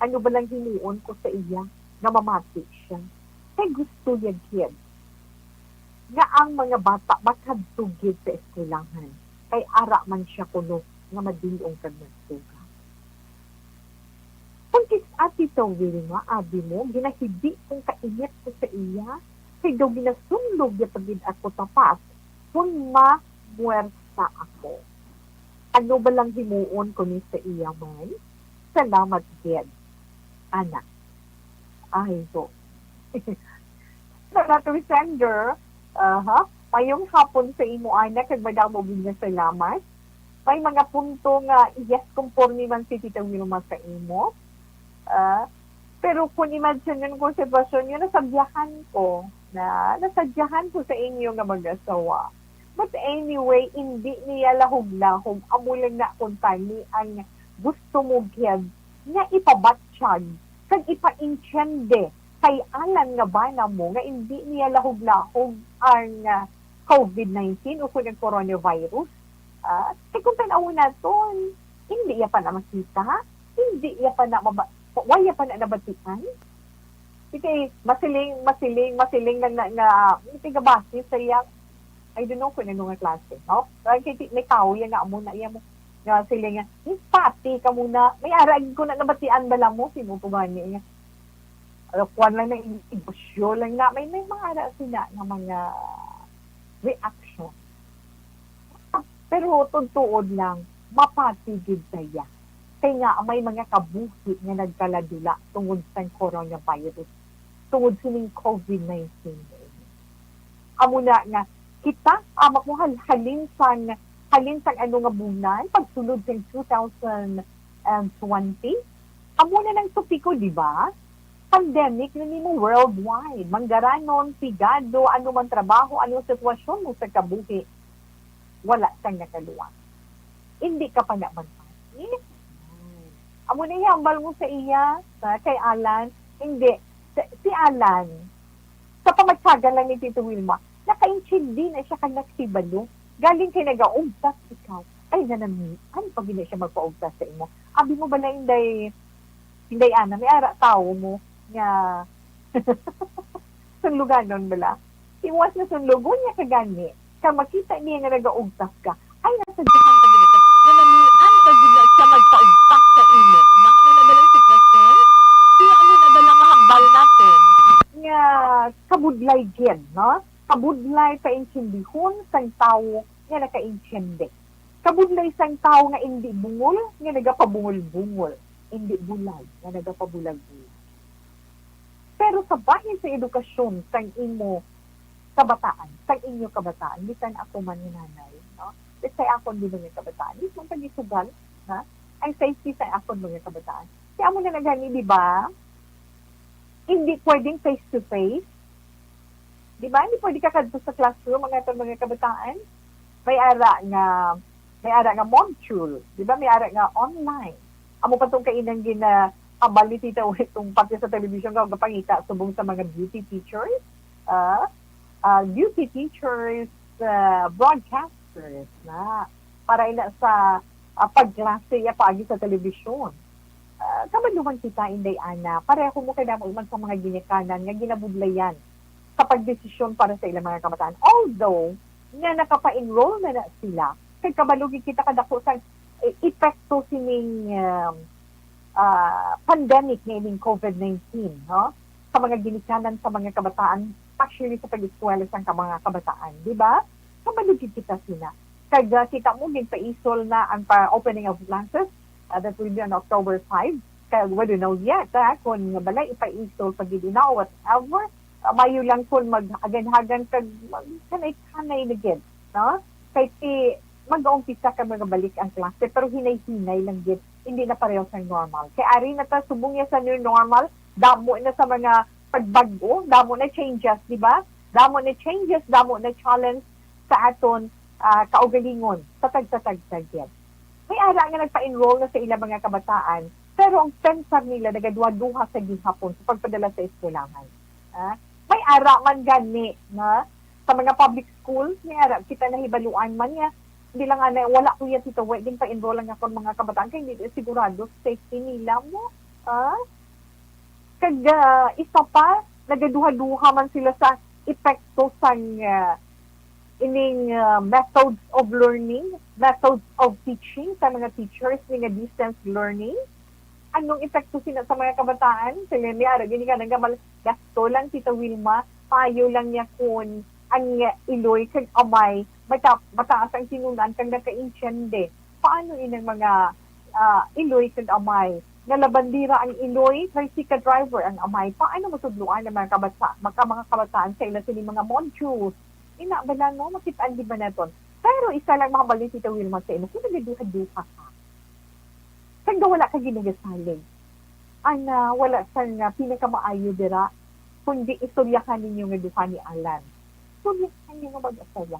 Ano ba lang himuon ko sa iya nga mamati siya? Kay gusto niya gid nga ang mga bata makadto gid sa eskwelahan, kay ara man siya kuno nga madil-ong kag nagtuga. Kung kis-a, Tita Wilma, abi mo, ginahibi kong kainit ko sa iya, kay daw ginasunlog niya pa gid ako tapas kon mamuwersa ako. Ano ba lang himuon ko ni sa iya man? Salamat gid, anak. Ay, so. Sa natong sender, aha, mayong hapon sa imo, anak, kag madamo gid nga salamat. May mga punto nga, yes, konforme man si Tita Wilma sa imo. Ah, pero kung imagine ko sitwasyon niyo, nasadyahan ko na, nasadyahan ko sa inyo nga mag-asawa. But anyway, hindi niya lahog-lahog. Amo lang na kuntani ang gusto mo gid nga ipabatsyag kag ipaintiende kay Alan nga bana mo nga hindi niya lahog-lahog ang, ah, covid nineteen o kung ang coronavirus. Ah, kay kung tan-awon naton, hindi iya pa na makita, hindi iya pa na maba-, wa iya pa na nabatian. Kay masiling, masiling, masiling lang na nga, nga tigabati sa iya. I don't know kung ano nga klase, no? Kay ti-, may tawo yan nga amo na iya mo. Nga sila nga, "Hmm, pati ka muna." May arag ko na nabatian bala mo, sino po ba niya? Ano, kuwan lang na, negosyo lang na. May, may mga ara sila nga mga reaction. Pero tuod-tuod lang, mapati gid saya. Kay nga may mga kabuhi nga nagkaladula tungod sang coronavirus, tungod sining covid nineteen. Amo na nga kita, amak mo hal-, halin sang, halin sang ano nga bulan, pagsulod sang two thousand twenty, amo na nang topiko, di ba? Pandemic na nimo worldwide. Manggaranon, pigado, ano man trabaho, ano sitwasyon mo sa kabuhi, wala kang nakaluwas. Hindi ka pa naman pati. Amo na ihambal mo sa iya, sa kay Alan. Hindi. Sa, si Alan, sa pamatyagan lang ni Tito Wilma, nakaintindi na siya kag nakahibalo. Galing kay nagaugtas ikaw. Ay, nanamian pa gid na siya magpaugtas sa imo. Abi mo bala, Inday, Inday Ana, may ara tawo mo nga sunluganon bala. Iwas na sunlugon niya ka gani. Kag makita niya nga nagaugtas ka, ay, nasadyahan ka gid na siya. Nanamian ka gid na siya magpaugtas sa imo. Na ano na bala ang sitwasyon? Si ano na bala mahambal natin? Nga kabudlay gid, no? Kabudlay paintindihon sang tawo nga nakaintindi. Kabudlay sang tawo nga indi bungol nga nagapabungol-bungol, indi bulag nga nagapabulag-bulag. Pero sa bahin sa edukasyon sang imo kabataan, sang inyo kabataan, bisan ako man ni nanay, no? Bisan akon di ba nga kabataan, mismo pag isugal, ha? Ang safety sa akon mga kabataan. Kaya amo na nagani, di ba? Hindi pwedeng face to face. Di ba? Hindi pwede ka kadto sa classroom, mga aton mga kabataan. May ara nga, may ara nga module, di ba? May ara nga online. Amo pa tong kainang gina-, ambal ni Tita Uy, itong parte sa television nga gapangita subong sa mga beauty teachers, ah, ah, beauty teachers, ah, broadcasters na para ina sa, ah, pagklase ya paagi sa television. Ah, kabalo man kita, Inday Ana, pareho mo kadamo man sa mga ginikanan nga ginabudlayan sa pagdesisyon para sa ilang mga kabataan. Although, nga nakapa-enroll na na sila, kay kabalo gid kita kadako sa, eh, epekto sining, um, ah, pandemic nga ining covid nineteen, no? Sa mga ginikanan sa mga kabataan, actually sa pag-eskwela sang ka-, mga kabataan, di ba? Kabalo gid kita sina. Kag, ah, kita mo, ginpaisol na ang pa-, opening of classes, ah, that will be on October five. Kag we don't know yet, ah, kung bala ipaisol pa gid ina o whatever. Ah, mayo lang kung mag-aganhagan kag mag-kanay-kanay na gid, no? Kay ti, mag-aumpisa ka magabalik ang klase, pero hinay-hinay lang gid, hindi na pareho sa normal. Kay ari na ta, subong ya sa new normal, damo na sa mga pagbag-o, damo na changes, di ba? Damo na changes, damo na challenge sa aton, ah, kaugalingon, sa tagsa-tagsa gid. May ara nga nagpa-enroll na sa ilang mga kabataan, pero ang pensar nila nagaduha-duha sa gihapon sa pagpadala sa eskwelahan. Ah, may ara man gani na sa mga public schools, may ara kita nahibaluan man nga, hindi lang ana, wala ko yan, Tito, wa din pa-enroll ang akon mga kabataan kay hindi sigurado sa safety nila mo. Ah? Kag, ah, isa pa, nagaduha-duha man sila sa epekto sang, ah, ining, ah, methods of learning, methods of teaching sa mga teachers ni nga distance learning? Anong epekto sina sa mga kabataan? Sila ni ara gini ka nang gamal gasto lang, Tita Wilma, payo lang niya kun ang iloy kag amay mata-, mataas ang tinun-an kag nakaintiende. Paano inang mga, ah, iloy kag amay? Nga labandera ang iloy, tricycle driver ang amay. Paano matudloan ang mga kabata-, mga, mga kabataan sa ila sini mga modules? Ina bala, no? Makit-an di ba naton? Pero isa lang mahambalin, Tita Wilma, sa imo, kung nagaduha-duha ka, kag wala ka ginagasalig, ana, wala sang, ah, pinakamaayo dira, kundi istoryahan ninyo nga duha ni Alan. Istoryahan ninyo nga mag-asawa.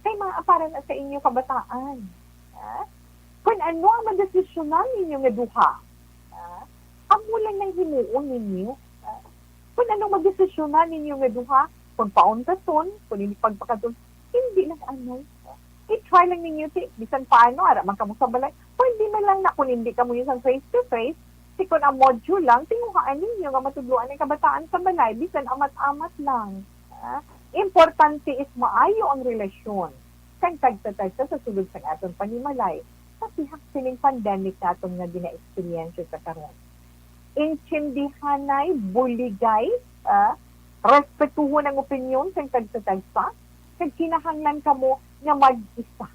Kay maaparan na sa inyo kabataan. Ha? Kung ano ang madesisyonan ninyo nga duha, ha? Amo lang nang himuon ninyo. Ha? Kung ano madesisyonan ninyo nga duha, kung pauntaton, kung hindi pagpakadton, hindi lang anay. I-try lang ninyo, ti, bisan paano, ara man kamo sa balay. Pwede man lang na kung hindi kamo yung face to face, ti kung ang module lang, tinguhaan ninyo nga matudloan ang kabataan sa balay, bisan amat-amat lang. Ha? Importante is maayo ang relasyon kang tagsa-tagsa sa sulod sang aton panimalay sa tihak sining pandemic naton nga gina-eksperyensya sa karon. Intindihanay, buligay, ah, respetuhon ang opinyon sang tagsa-tagsa, kag kinahanglan kamo nga mag-isa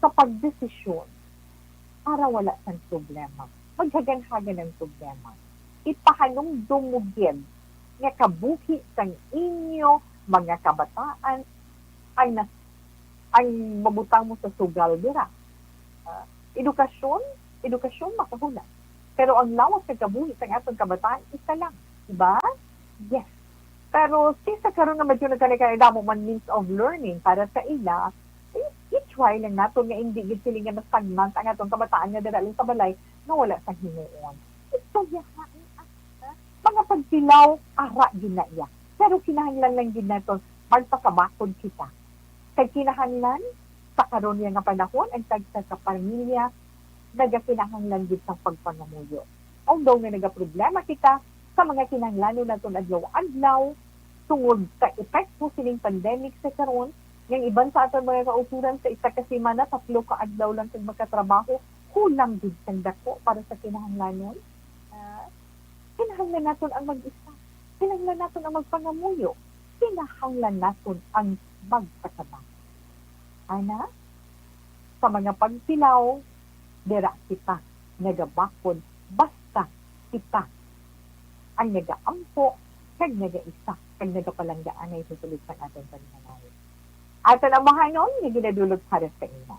sa pagdesisyon para wala sang problema. Maghaganhagan ang problema. Ipahanumdom mo gid nga kabuhi sang inyo mga kabataan ang nas-, ang mabutang mo sa sugal dira. Ah, edukasyon, edukasyon makahuna. Pero ang lawas sa kabuhi sang aton kabataan, isa lang. Diba? Yes. Pero since sa karon nga medyo nagkani-kani damo man means of learning para sa ila, i-, i-try lang naton nga hindi gid sila nga nasagmang ang aton kabataan nga dira lang sa balay nga wala sang himuon. Istoryahan ang mga pagtilaw, ara gid na iya. Pero kinahanglan lang gid naton magpakabakod kita. Kay kinahanglan, sa karon niya nga panahon, ang tagsa ka pamilya nagakinahanglan gid sang pagpangamuyo. Although nga nagaproblema kita sa mga kinahanglanon naton adlaw-adlaw, tungod sa epekto sining pandemic sa karon, nga ang iban sa aton mga kautoran sa isa ka semana, tatlo ka adlaw lang kag makatrabaho, kulang gid sang dako para sa kinahanglanon. Ah, kinahanglan naton ang mag-isa. Kinahanglan naton ang magpangamuyo. Kinahanglan naton ang magpasabot. Ana, sa mga pagtilaw, dira kita nagabakod basta kita ang nagaampo kag nagaisa kag nagapalanggaanay sa sulod sang aton panimalay. Aton amahanon nga ginadulot para sa imo.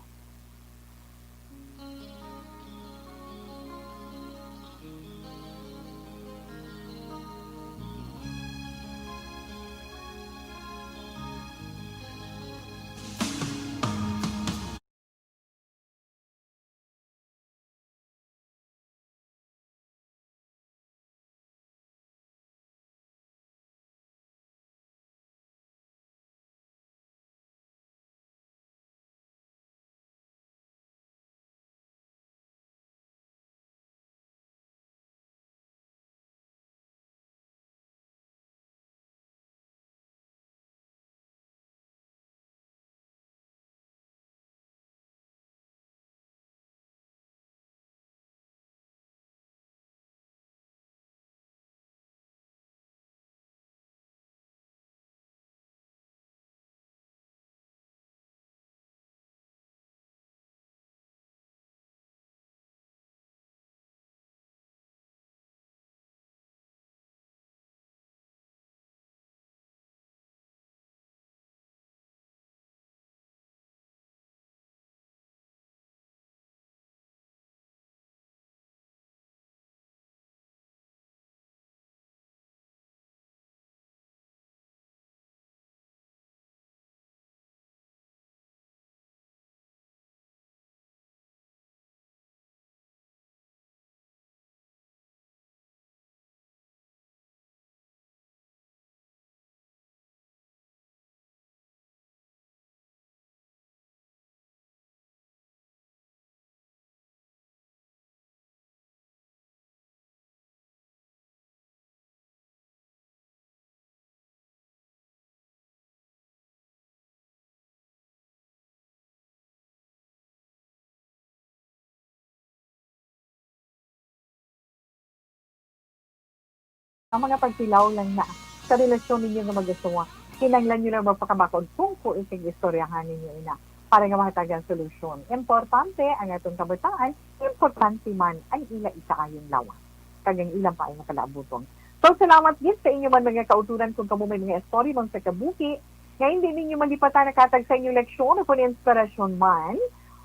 Ang mga pagtilaw lang na sa relasyon ninyo nga mag-asawa, kinahanglan nyo lang magpakabakod tungkol sa istoryahan ninyo ina para nga mahatagan solusyon. Importante ang aton kabataan, importante man ang ila ikaayon lawas kag ang ilang paay nga palaabuton. So, salamat gid sa inyo man mga kauturan kung kamo may mga istorya man sa kabuhi nga hindi ninyo malipatan nakatag sa inyong leksyon o kung inspirasyon man,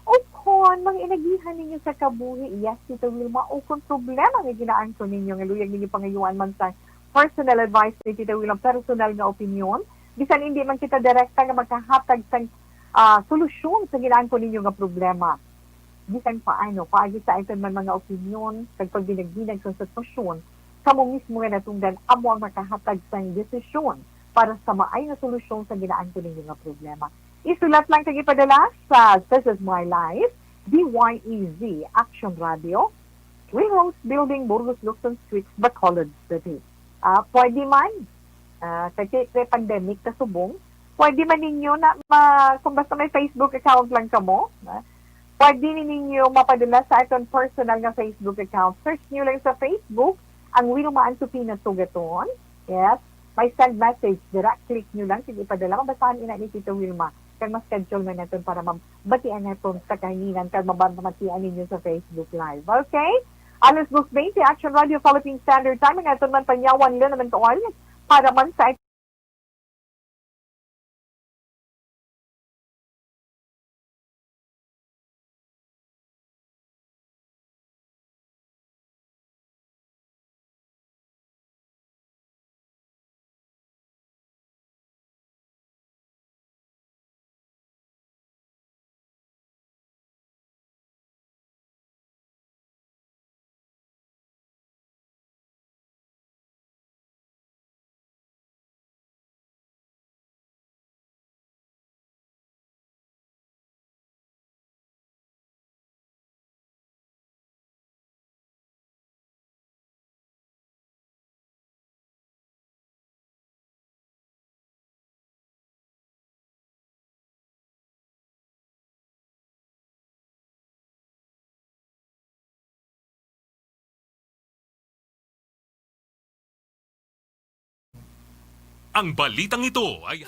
o kon mga inagihan ninyo sa kabuhi, yes, Tita Wilma, o kon problema nga ginaangkon ninyo nga luyag ninyo pangayuan man sa personal advice ni Tita Wilma, personal nga opinion, bisan hindi man kita direkta nga makahatag sang ah, solusyon sa ginaangkon ninyo nga problema. Bisan paano, paagi sa aton man mga opinyon kag pagdinagdinag sa sitwasyon, kamo mismo nga natungdan amo ang makahatag sang desisyon para sa maay nga solusyon sa ginaangkon ninyo nga problema. Isulat lang kag ipadala sa This Is My Life, D Y E Z, Action Radio, Will Rose Building, Burgos, Luxon Street, Bacolod City. Ah, pwede man, ah, kasi kay pandemic kasubong, pwede man ninyo na ma-, kung basta may Facebook account lang kamo, ah, pwede ni ninyo mapadala sa aton personal nga Facebook account. Search nyo lang sa Facebook, ang Wilma Ansupina Sugaton. Yes. May send message. Dira, click nyo lang. Sige, ipadala. Mabasahan ina ni Tito Wilma. Kag mas schedule man naton para mabatian naton sa kahanginan kag mabatian ninyo sa Facebook Live. Okay? Alas dos veinte, Action Radio Philippine Standard Time. Ang aton man panyawan lang naman kaon para man sa Ang balitang ito ay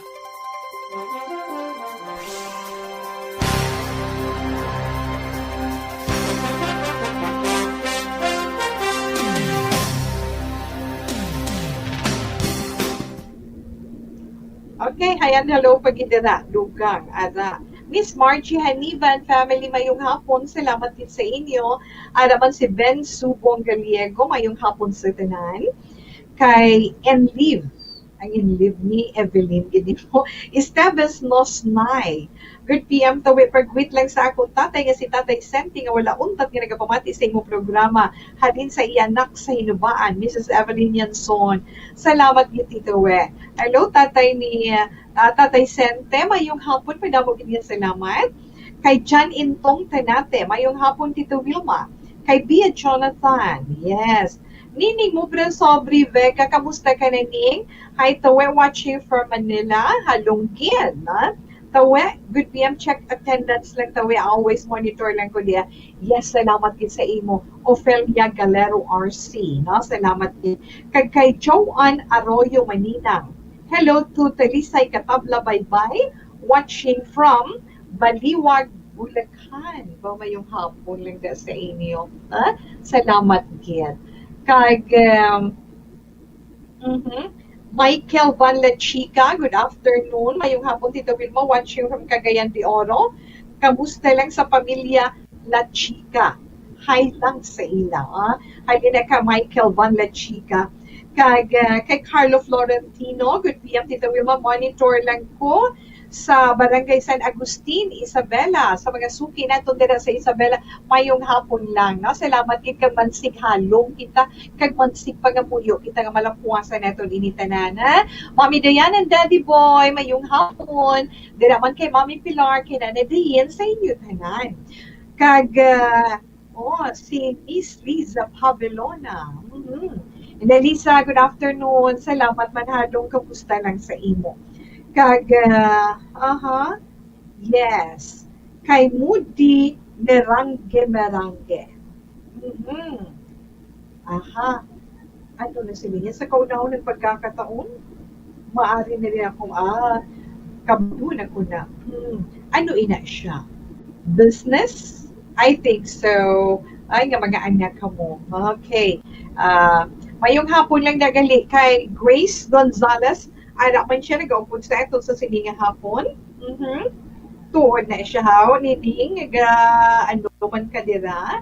Okay, hi and hello pa gid dira, dugang, ara. Miss Margie Hanivan family, mayong hapon, salamat gid sa inyo. Ara man si Ben Subong Gallego, mayong hapon sa tanan. Kay Enliv, ang Enliv ni Evelyn gid mo. Esteves Nosnay, good P M, tawi pagwit lang sa akong tatay nga si Tatay Senti nga wala untat nga nagapamati sa imong programa halin sa iya anak sa Hinubaan, Missus Evelyn Yanson. Salamat gid, Tito We. Hello, tatay ni, ah, Tatay Sente, mayong hapon, madamo gid nga salamat. Kay John Intong Tanate, mayong hapon, Tito Wilma. Kay Bia Jonathan, yes. Nining Mubra Sobre Vega, kamusta ka na, Ning? Hi, Tawe, watching from Manila. Halong gid, na? Tawe, good P M, check attendance lang, Tawe. Always monitor lang ko diya. Yes, salamat gid sa imo. Ofelia Galero R C, no? Salamat gid. Kag kay Joanne Arroyo Maninang. Hello to Talisay Katabla, Baybay. Watching from Baliwag, Bulacan. Ba, mayong hapon lang da sa inyo. Ha? Salamat gid. Kag, um, mhm. Michael Van La Chica, good afternoon. Mayong hapon, Tito Wilma, watching from Cagayan de Oro. Kamusta lang sa pamilya La Chica? Hi lang sa ila, ah. Hi din ka, Michael Van La Chica. Kag, ah, kay Carlo Florentino, good P M, Tito Wilma, monitor lang ko sa Barangay San Agustin, Isabela. Sa mga suki naton dira sa Isabela, mayong hapon lang, no? Salamat gid kag mansig halong kita, kag mansig pangamuyo kita nga malampuasan naton ini tanan, ha? Mami Dayan and Daddy Boy, mayong hapon. Dira man kay Mami Pilar, kay Nanay Dayan, sa inyo tanan. Kag, ah, oh, si Miss Liza Pavelona. Mhm. And Elisa, good afternoon. Salamat man halong, kamusta lang sa imo? Kag, ah, aha. Yes. Kay Moody Merange Merange. Mhm. Aha. Ano na sila niya? Sa kaunahon ng pagkakataon, maari na rin akong, ah, kabudon ako na, hmm, ano ina siya? Business? I think so. Ay, nga mga anak ka mo. Okay. Ah, mayong hapon lang na gali kay Grace Gonzalez. Ara man siya nagaupod sa ato sa sini nga hapon. Mhm. Tuod na siya, haw, nining, ga, ano man ka dira?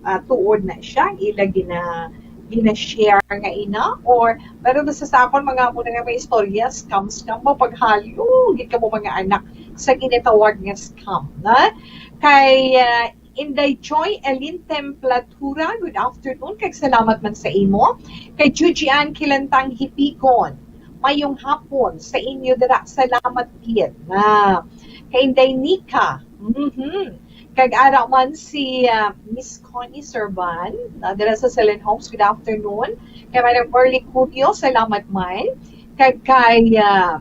Ah, tuod na siya, ang ila gina-, gina-share nga ina, or, pero nasa sa akon, mga amo na nga may istorya, scam, scam mo, paghalo, gid ka mo mga anak, sa ginatawag nga scam, na? Kay, ah, Inday Joy Elin Templatura, good afternoon, kag salamat man sa imo. Kay Juji Ann Kilantang Hipigon, mayong hapon sa inyo dira, salamat gid. Ah, kay Inday Nika, mhm. Kag ara man si, ah, Miss Connie Serban, ah, dira sa Selen Homes, good afternoon. Kay Manang Merly Cubio, salamat man. Kag kay, ah,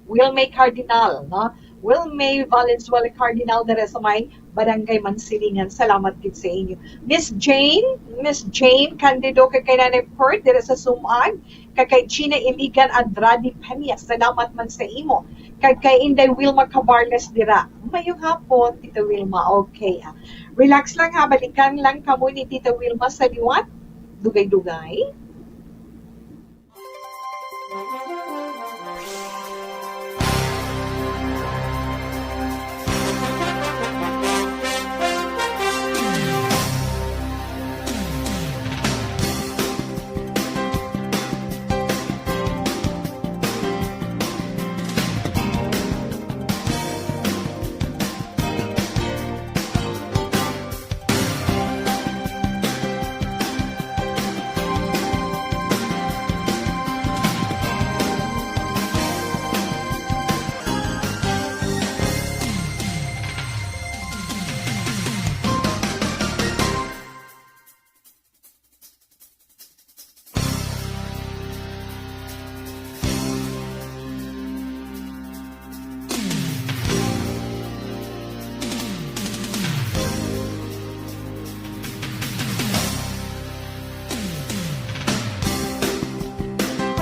Wilmay Cardinal, no? Wilmay Valenzuela Cardinal, dira sa may Barangay Mansilingan. Salamat gid sa inyo. Miss Jane, Miss Jane Candido, kay kay Nanay Pert, dira sa Sumag, kay kay Gina Iligan Andrade Peña, salamat man sa imo. Kag kay Inday Wilma Cabarles dira. Mayong hapon, Tita Wilma. Okay, ah. Relax lang ha, balikan lang kamo ni Tita Wilma sa liwat. Dugay-dugay.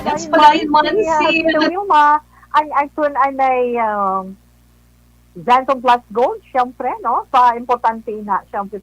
That's palain man si, ah, Tita Wilma, ang, ang tun-, ang may, um, Xanthone Plus Gold, syempre, no? Pa importante na, syempre.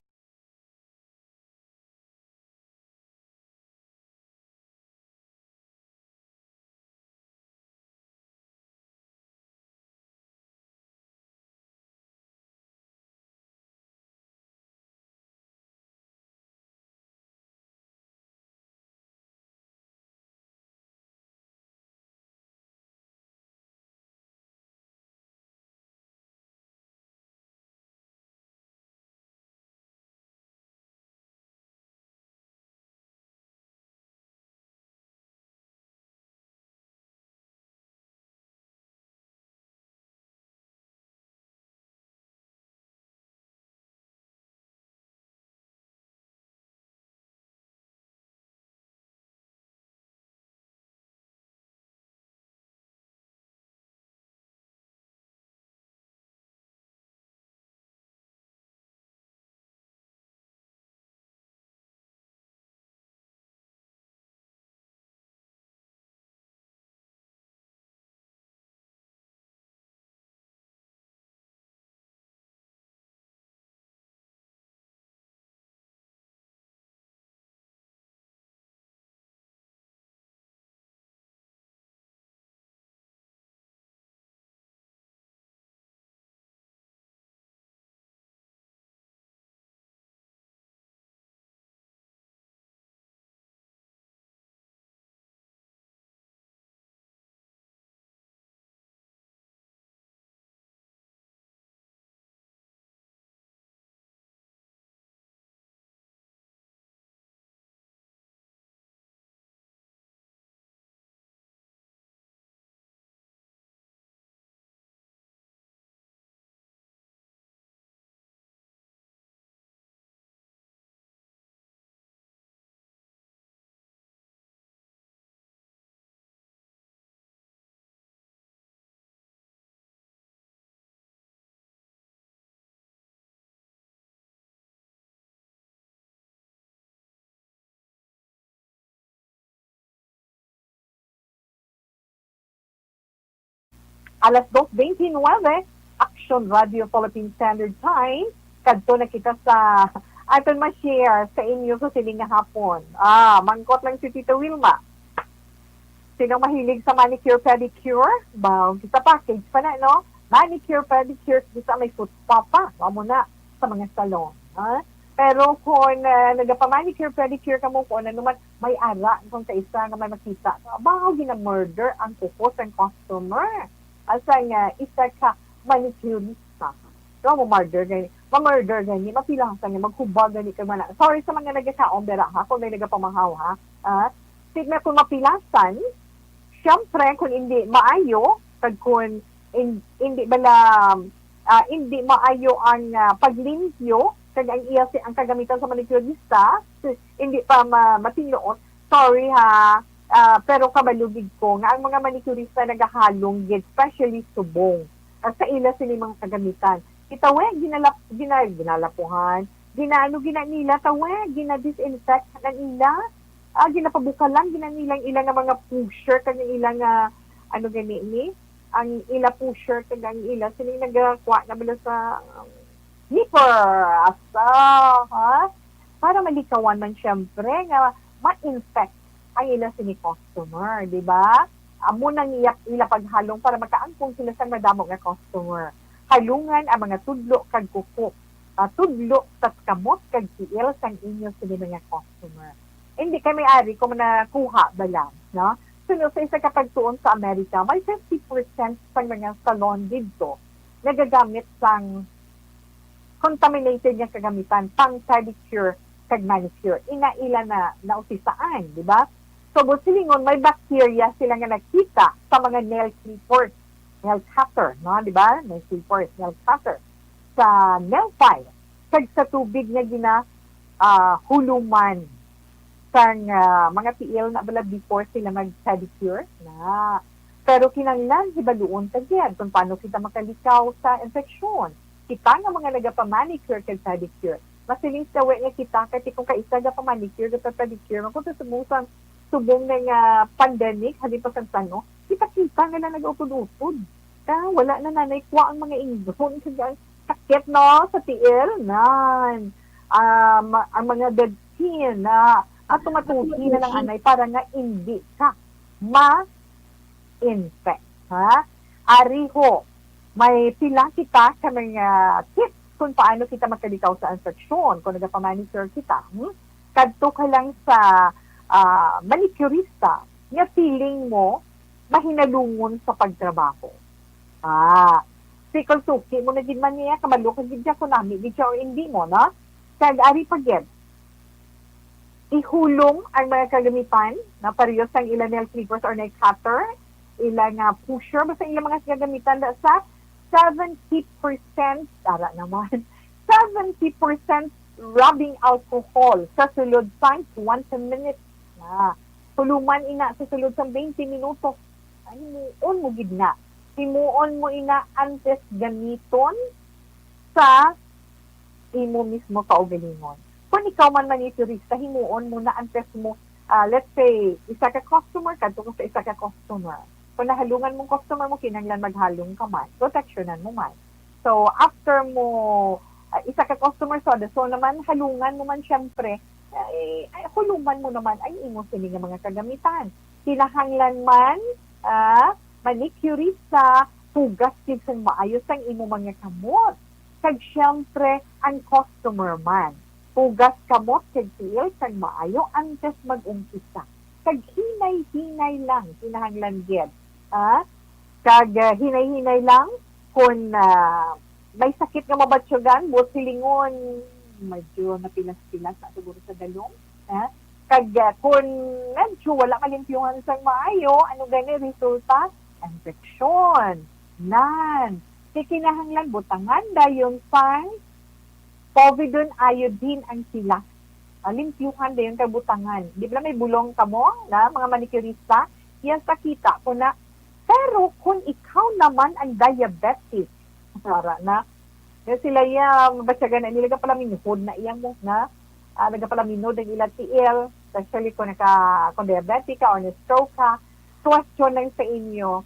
alas dos bente nuebe, Action Radio Philippine Standard Time. Kadto na kita sa aton ma-share sa inyo sa sining nga hapon. Ah, mangkot lang si Tita Wilma. Sino mahilig sa manicure, pedicure? Ba, kita package pa na, no? Manicure, pedicure, kita may foot spa pa. Mao mo na sa mga salon, ha? Pero kung, ah, nagapa-manicure, pedicure ka mo, kung ano man, may ara kung sa isa nga may makita. Ba, gina-murder ang kuko sang customer. Asa nga isa ka manicurista. So, mo-murder gani, ma-murder gani, mapilasan nga, maghubag gani kag mana. Sorry sa mga nagakaon dira, ha, kung may nagapamahaw, ha. Ah, sige, kung mapilasan, siyempre, kung hindi maayo, kag kung in-, hindi bala, ah, hindi maayo ang, ah, paglimpyo, kag ang iya si, ang kagamitan sa manicurista, hindi pa ma-, matinuod, sorry ha, ah, pero kabalo gid ko nga ang mga manicurista nagahalong gid, especially subong, ah, sa ila sini mga kagamitan. Kita we, ginalap-, gina-, ginalapuhan, ginaano gina nila, tawe, gina-disinfect na nila, ah, ginapabukalan gina nila ang ila nga mga pusher kag ang ila nga, ano gani ni, ang ila pusher kag ang ila sini nagakuha na bala sa, um, nipper, asa, ha? Para malikawan man siyempre nga ma-infect ang ila sini customer, di ba? Amo nang iya, ila paghalong para makaangkon sila sang madamo nga customer. Halungan ang mga tudlo kag kuko, ah, tudlo sa kamot kag tiil sang inyo sini mga customer. Hindi kay may ari kung nakuha bala, no? Suno sa isa ka pagtuon sa Amerika, may fifty percent sang mga salon didto nagagamit sang contaminated nga kagamitan pang pedicure kag manicure. Ina ila na nausisaan, di ba? So, buot silingon, may bacteria sila nga nakita sa mga nail clippers, nail cutter, no? Di ba? Nail clippers, nail cutter. Sa nail file, kag sa tubig nga gina, ah, huluman sang, ah, mga tiil na bala before sila mag-pedicure na. Pero kinahanglan hibaluon ta gid kung paano kita makalikaw sa infeksyon. Kita nga mga nagapa-manicure kag pedicure, masiling sa we nga kita, kay kung kaisa gapa-manicure, gapa-pedicure, man kung sa subong sang, subong na nga pandemic, halin pa sang tano, kita-kita nga lang nag-utod-utod. Ka, wala na nanay kuha ang mga ingron, kag ang sakit, no, sa tiil, nan. Um, ang mga dead skin, na ato matuhi na lang anay para nga hindi ka ma-infect, ha? Ariho, may pila kita ka mga tips kung paano kita makalikaw sa infeksyon kung nagapa-manicure kita, hmm? Kadto ka lang sa, ah, manicurista nga feeling mo mahinalungon sa pagtrabaho. Ah, sikol suki mo na gid man niya, kabalo ka gid siya kung nami gid siya o hindi mo, no? Kag ari pa gid, ihulom ang mga kagamitan na pareho sang ila nail clippers or nail cutter, ila nga pusher, basta ila mga kagamitan da sa seventy percent, ara naman, seventy percent rubbing alcohol sa sulod sang twenty minutes na. Huluman ina sa sulod sang twenty minutos. Ay, himuon mo gid na. Himuon mo ina antes gamiton sa imo mismo kaugalingon. Kung ikaw man manicurista, himuon mo na antes mo, ah, let's say, isa ka customer, kadto ka sa isa ka customer. Kung nahalungan mong customer mo, kinahanglan maghalong ka man. Proteksyonan mo man. So, after mo, ah, isa ka customer, so, so naman, halungan mo man siyempre, ay, ay, huluman mo naman ang imo sini nga mga kagamitan. Kinahanglan man, ah, manicurista, hugas gid sang maayo sang imo mga kamot. Kag siyempre, ang customer man. Hugas kamot kag tiil sang maayo antes mag-umpisa. Kag hinay-hinay lang, kinahanglan gid. Ah? Kag, ah, hinay-hinay lang, kung, ah, may sakit nga mabatyagan, buot silingon, medyo napilas-pilas na siguro sa dalong. Ah? Kag, ah, kung medyo wala malimpyuhan sang maayo, ano gani resulta? Infeksyon. Nan. Kay kinahanglan butangan dayon sang povidone iodine ang pilas. Ah, limpyuhan dayon kag butangan. Di ba may bulong kamo na mga manicurista? Iya sa kita ko na. Pero kung ikaw naman ang diabetic, para na. Kaya sila iya, mabatyagan na nila gapalaminhod na iya mo na. Ah, nagapalaminhod ang ila tiil, especially kung naka, kung diabetic ka or na-stroke ka. Question lang sa inyo,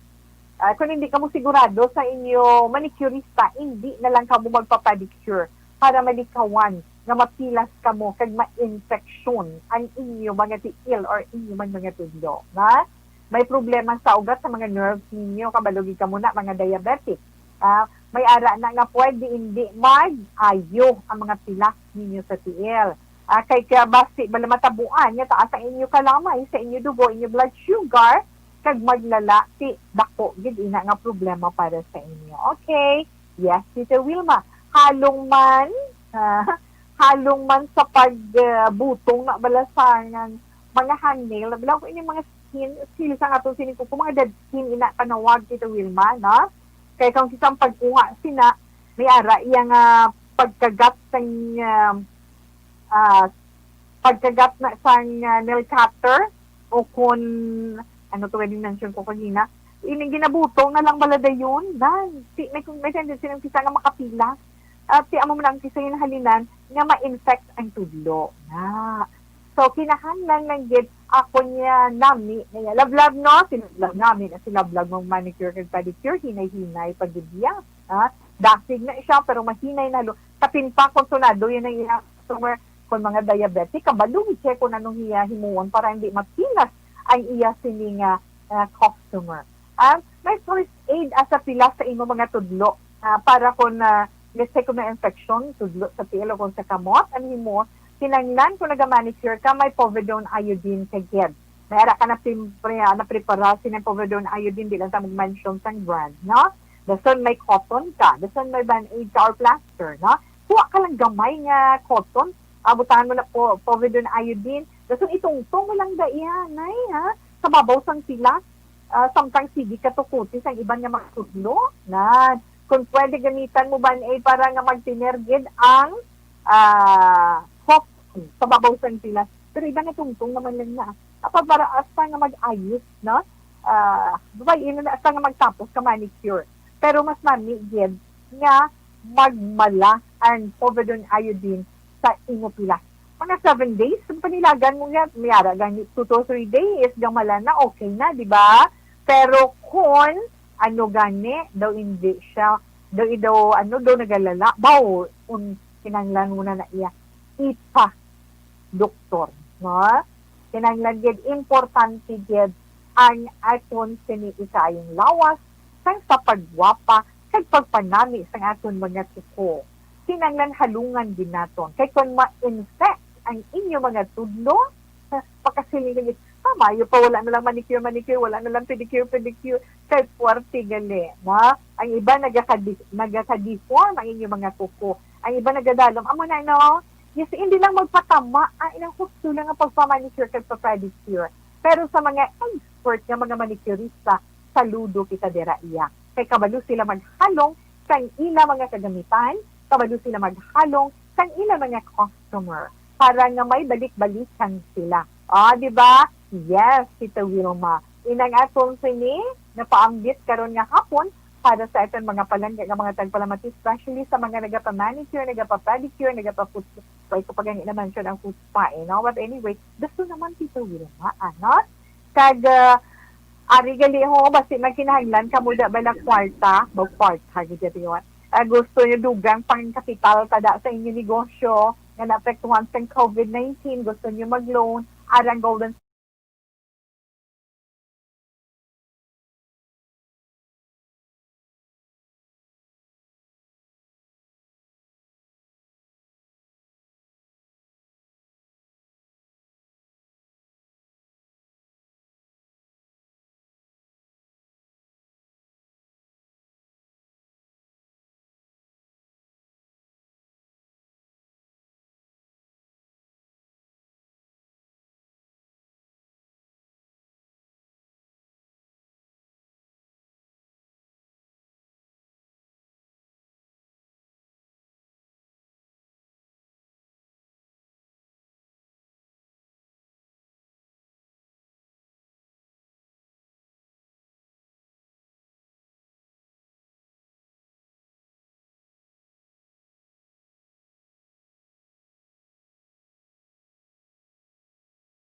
Ah, kung hindi kamo sigurado sa inyo manicurista, hindi na lang kamo magpa-pedicure para malikawan nga mapilas kamo kag ma-infeksyon ang inyo mga tiil or inyo man mga tudlo, ha? May problema sa ugat sa mga nerves ninyo, kabalo gid kamo na, mga diabetic. Ah, may ara na nga pwede hindi mag-ayo ang mga pilas ninyo sa tiil. Ah, kay kaya basi bala matabuan nga taas ang inyo kalamay sa inyo dugo, inyo blood sugar, kag maglala, ti dako gid ina nga problema para sa inyo. Okay? Yes, Tita Wilma. Halong man, ah, halong man sa pag, ah, butong na bala sa nga mga hangnail, na bala ko ini mga skin, skin sa aton sining kuko, mga dead skin ina panawag, Tita Wilma, no? Kay kung kisang pagkuha sina, may ara iya nga pagkagat sang, ah, ah, pagkagat na sang, ah, nail cutter o kon ano to, pwedeng mention ko kanina, ining ginabutong na lang bala dayon, dan, si, may, may tendency ng kisa nga makapilas. At si amo man ang kisa yung halinan nga ma-infect ang tudlo. Na. So, kinahanglan lang gid ako niya nami, niya love-love, no? Si love-love nami na si love-love mong manicure kag pedicure, hinay-hinay pag gid iya. Ha? Dasig na siya, pero mahinay na lo. Kapin pa, kung sunado yun ang iya customer, kung mga diabetic, kabalo gid siya kung anong iya himuon para hindi mapilas ang iya sini nga, ah, customer. Ah, may first aid asa pila sa imo mga tudlo, ah, para kung, ah, let's say, kung may infection, tudlo sa tiil o kung sa kamot, ang himo, kinanglan kung naga-manicure ka, may povidone iodine ka gid. May ara ka na pim-, pre-, ah, naprepara sining povidone iodine, di lang ta mag-mention sang brand, no? Dason may cotton ka, dason may band-aid ka or plaster, no? Kuha ka lang gamay nga cotton, ah, butangan mo na po, povidone iodine, dason itungtong mo lang da iya, nay, ha? Sa babaw sang tilas, ah, samtang sige ka tukuti sang iban nga mga tudlo, na. Kung pwede, gamitan mo band-aid para nga magtiner gid ang, ah, cotton sa babaw sang tilas. Pero iban nga tungtong naman lang na. Apa para hasta nga mag-ayos, no? Ah, babayi na hasta nga magtapos ka manicure. Pero mas mami gid nga magmala ang povidone iodine sa imo pilas. Mga seven days, ang panilagan mo nga, may ara gani two to three days, gamala na, okay na, di ba? Pero kung ano gani, daw hindi siya, daw, daw, ano, daw nagalala, baw, un, kinanglan mo na na iya, ipa, doktor, no? Kinanglan gid, importante gid ang aton sini ikayong lawas, sang sa paggwapa kag pagpanami sang aton mga kuko. Kinanglan halungan gid naton. Kay kon ma-infect ang inyo mga tudlo, makasiling ka gid, "Ah, maayo pa, wala na lang manicure, manicure, wala na lang pedicure, pedicure." Kay puwerte gali, no? Ang iba nagakadi-, nagaka-deform ang inyo mga kuko. Ang iba nagadalom. Amo na, no? Yes, hindi lang magpatama ang ilang husto lang ang pagpamanicure kag papedicure. Pero sa mga expert nga mga manicurista, saludo kita dira iya. Kay kabalo sila maghalong sang ila mga kagamitan, kabalo sila maghalong sang ila mga customer para nga may balik-balikan sila. Ah, di ba? Yes, Tita Wilma. Inang aton sini, napaambit karon nga hapon para sa aton mga palangga nga mga tagpalamati, especially sa mga nagapa-manicure, nagapa-pedicure, nagapa-foot spa. Ito pa gani na-mention ang foot spa, eh, no? But anyway, gusto naman, Tita Wilma, ano? Kag, ah, ari gali ho, basi magkinahanglan kamo da bala kwarta, ba kwarta, gid yun. Ah, gusto nyo dugang pang kapital tada sa inyo negosyo nga naapektuhan sang covid nineteen, gusto nyo mag-loan, arang Golden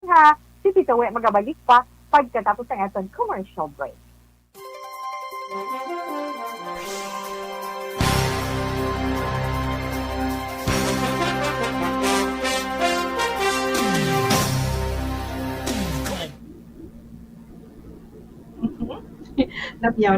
Ha, si Tito We magabalik pa pagkatapos ng aton commercial break. Namyaw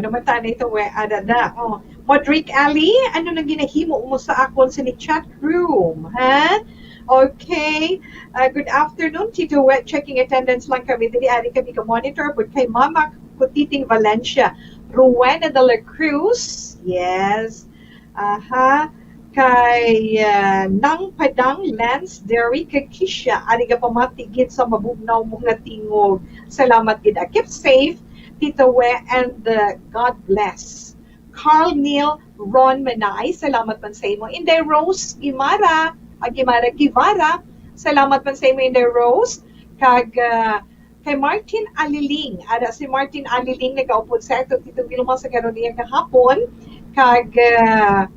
naman ta na ito, we, ada na. Oh. Modric Ali, ano nang ginahimo mo sa akon sa ni chat room, ha? Okay. Uh, good afternoon, Tito Wet. Checking attendance lang kami. Dili, ari kami ka-monitor, but kay Mama Kutiting Valencia, Rowena de la Cruz. Yes. Aha. Kay, ah, Nang Padang, Lance, Derry, kag Kisha, ari gapamati gid sa mabugnaw mo nga tingog. Salamat gid, ah. Keep safe, Tito We, and, ah, God bless. Carl Neil Ron Manay, salamat man sa imo. Inday Rose Guimara, ah, Guimara, Guevara, salamat man sa imo, Inday Rose. Kag, ah, kay Martin Aliling. Ara si Martin Aliling nagaupod sa ato, Tito Wilma, sa karon niya gahapon. Kag, ah,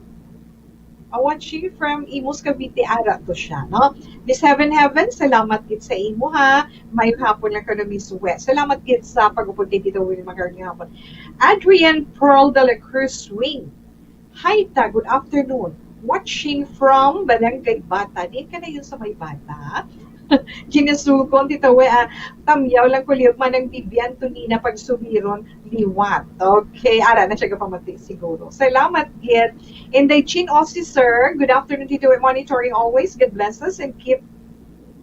ah, watching from Imus, Cavite, ara to siya, no? Miss Heaven Heaven, salamat gid sa imo, ha. Mayong hapon lang kano, Miss West. Salamat gid sa pag-upod kay Tito Wilma karon nga hapon. Adrian Pearl de la Cruz Swing. Hi ta, good afternoon. Watching from Barangay Bata. Di ka na yun sa may Bata? Ginasugon, Tito We, ah, tamyaw lang ko liog man ang Bibi Antonina pagsubiron liwat. Okay, ara na siya kapamati siguro. Salamat gid. Inday Chin Officer, good afternoon, Tito We. Monitoring always. God bless us and keep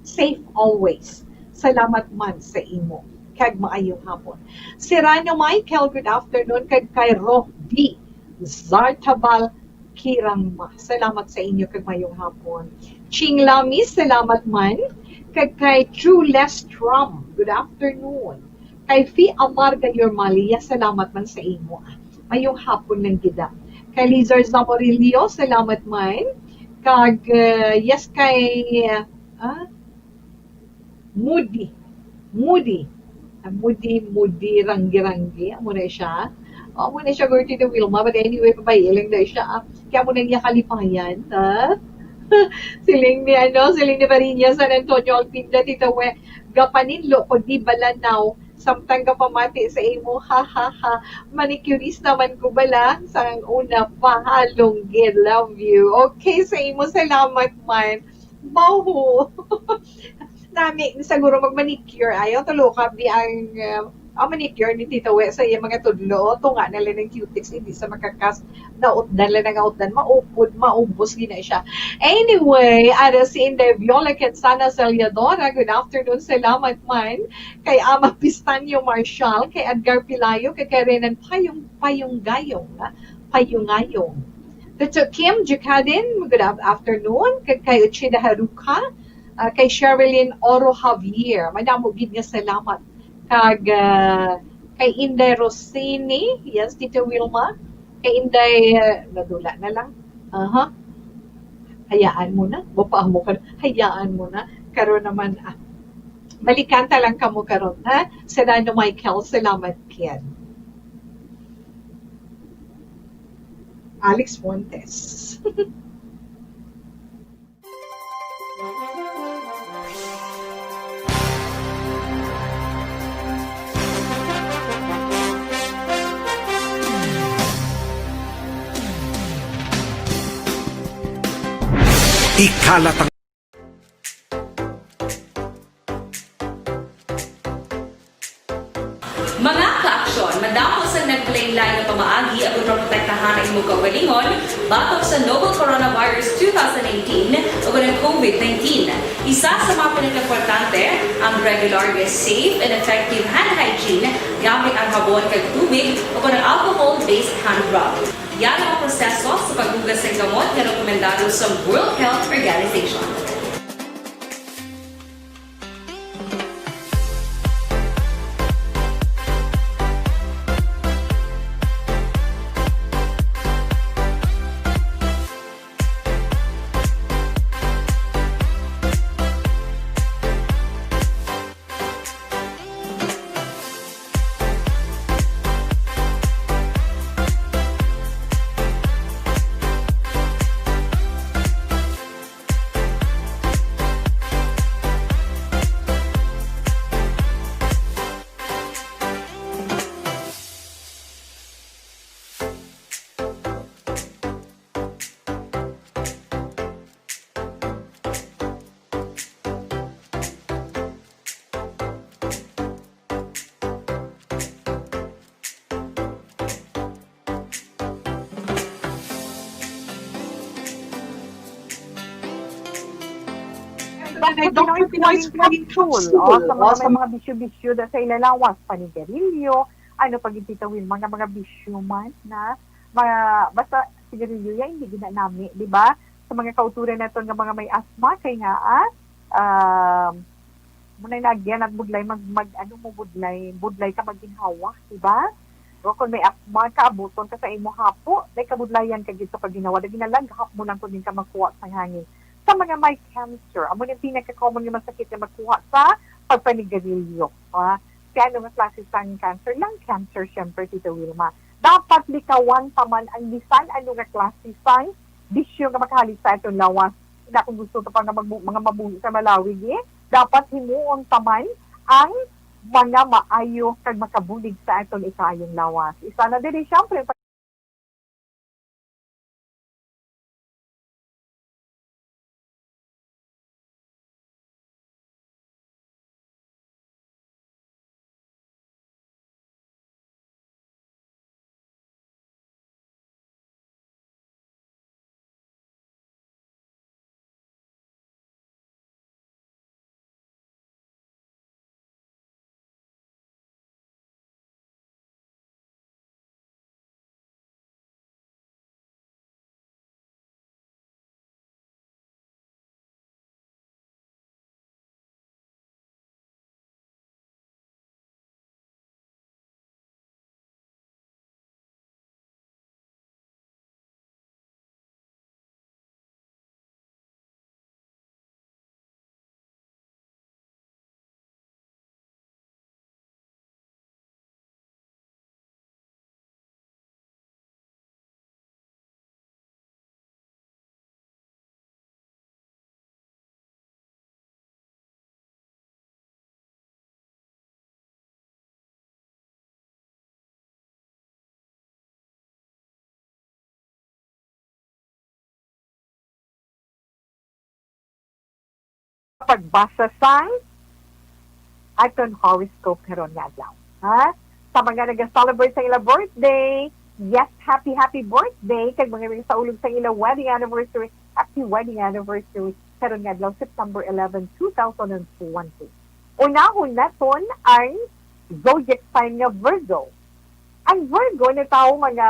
safe always. Salamat man sa imo. Kag maayong hapon. Serrano Michael, good afternoon. Kag kay Rohdi Zartabal Kirangma. Salamat sa inyo kag mayong hapon. Ching Lami, salamat man. Kag kay True Lestrom, good afternoon. Kay Fi Amarga Yormalia, salamat man sa imo. Mayong hapon lang gid, ah. Kay Lizard Zamorilio, salamat man. Kag, uh, yes, kay, ah, Moody. Moody. Ah, Moody, Moody, Ranggi-Ranggi. Amo na siya. Amo na siya, Gordy de Wilma. But anyway, pabay-i lang na siya, ah. Kaya mo nang iya kalipayan, ha? Siling ni, ano, siling ni Barinya, San Antonio Alpinda, Tita We, gapaninlo ko, di bala now, samtang gapamati sa imo, ha, ha, ha. Manicurista man ko bala, sang una pa, ha, Longge, love you. Okay, sa imo, salamat man. Baho. Nami, siguro mag-manicure. Ayaw, tulo ka, bi ang, uh, ang manicure ni Tita We sa iya mga tudlo. Tunga na lang ng cutex, hindi sa makakas. Nautdan lang ang utdan. Maupod, maubos, gina siya. Anyway, ara si Inday Viola Quezana Celadora. Good afternoon. Salamat man. Kay Ama Pistanyo Marshall, kay Edgar Pilayo, kay, kay Renan Payong, Payong Gayong, ah, Payong Gayong. Tito Kim Jukadin, good af-, afternoon. Kay, kay Uchida Haruka, ah, kay Sherilyn Oro Javier. Madamo gid nga salamat. Kag, ah, kay Inday Rosini, yes, Tito Wilma. Kay Inday, ah, nadula na lang. Aha. Hayaan mo na. Bapa mo ka. Hayaan mo na. Karon naman, ah, balikan ta lang kamo karon, ha? Serrano Michael, salamat, Ken. Alex Fuentes. Ikalat ang Mga ka-aksyon, madamo sang naglain-lain nga pamaagi ang pagprotektahan ang imong kaugalingon batok sa novel coronavirus two thousand eighteen o ang COVID nineteen. Isa sa mga pinakaimportante ang regular nga safe and effective hand hygiene gamit ang habon kag tubig o ang alcohol-based hand rub. Yara ang proseso sa paghugas sang kamot nga rekomendado sa World Health Organization. But I don't pinoy-pinoy sa mga tool, o, sa mga, may mga bisyo-bisyo da sa ilalawas, panigarilyo, ano pa gid, Tita Wilma, nga mga bisyo man na, mga, basta sigarilyo, ya, hindi gid na nami, di ba? Sa mga kauturan naton nga mga may asma, kay nga, ah, um, muna na, agyan, ang budlay, mag, mag, ano mo, budlay, budlay ka magginhawa, di ba? O kung may asma ka, abuton ka sa imo hapo, may kabudlayan ka gid sa pagginhawa, lagi na lang, hap mo lang kung din ka makuha sa hangin. Sa mga may cancer, amo yung pinaka-common nga masakit nga makuha sa pagpanigarilyo. Ah, kaya ano nga klase sang cancer? Lung cancer, syempre, Tita Wilma. Dapat likawan pa man ang bisan ano nga klase sang bisyo nga makahalis sa aton lawas. Ina, kung gusto ta pa nga magbu-, mga mabuhi sa malawig, eh, dapat himuon pa man ang mga maayo kag makabulig sa aton ikayong lawas. Isa na diri, syempre, Pagbasa sang aton horoscope karon nga adlaw. Ha? Sa mga nag-celebrate sa ila birthday, yes, happy, happy birthday. Kag mga nagsaulog sa ila wedding anniversary, happy wedding anniversary. Karon nga adlaw, September eleven, two thousand and twenty. Unahon naton ang zodiac sign nga Virgo. Ang Virgo natawo mga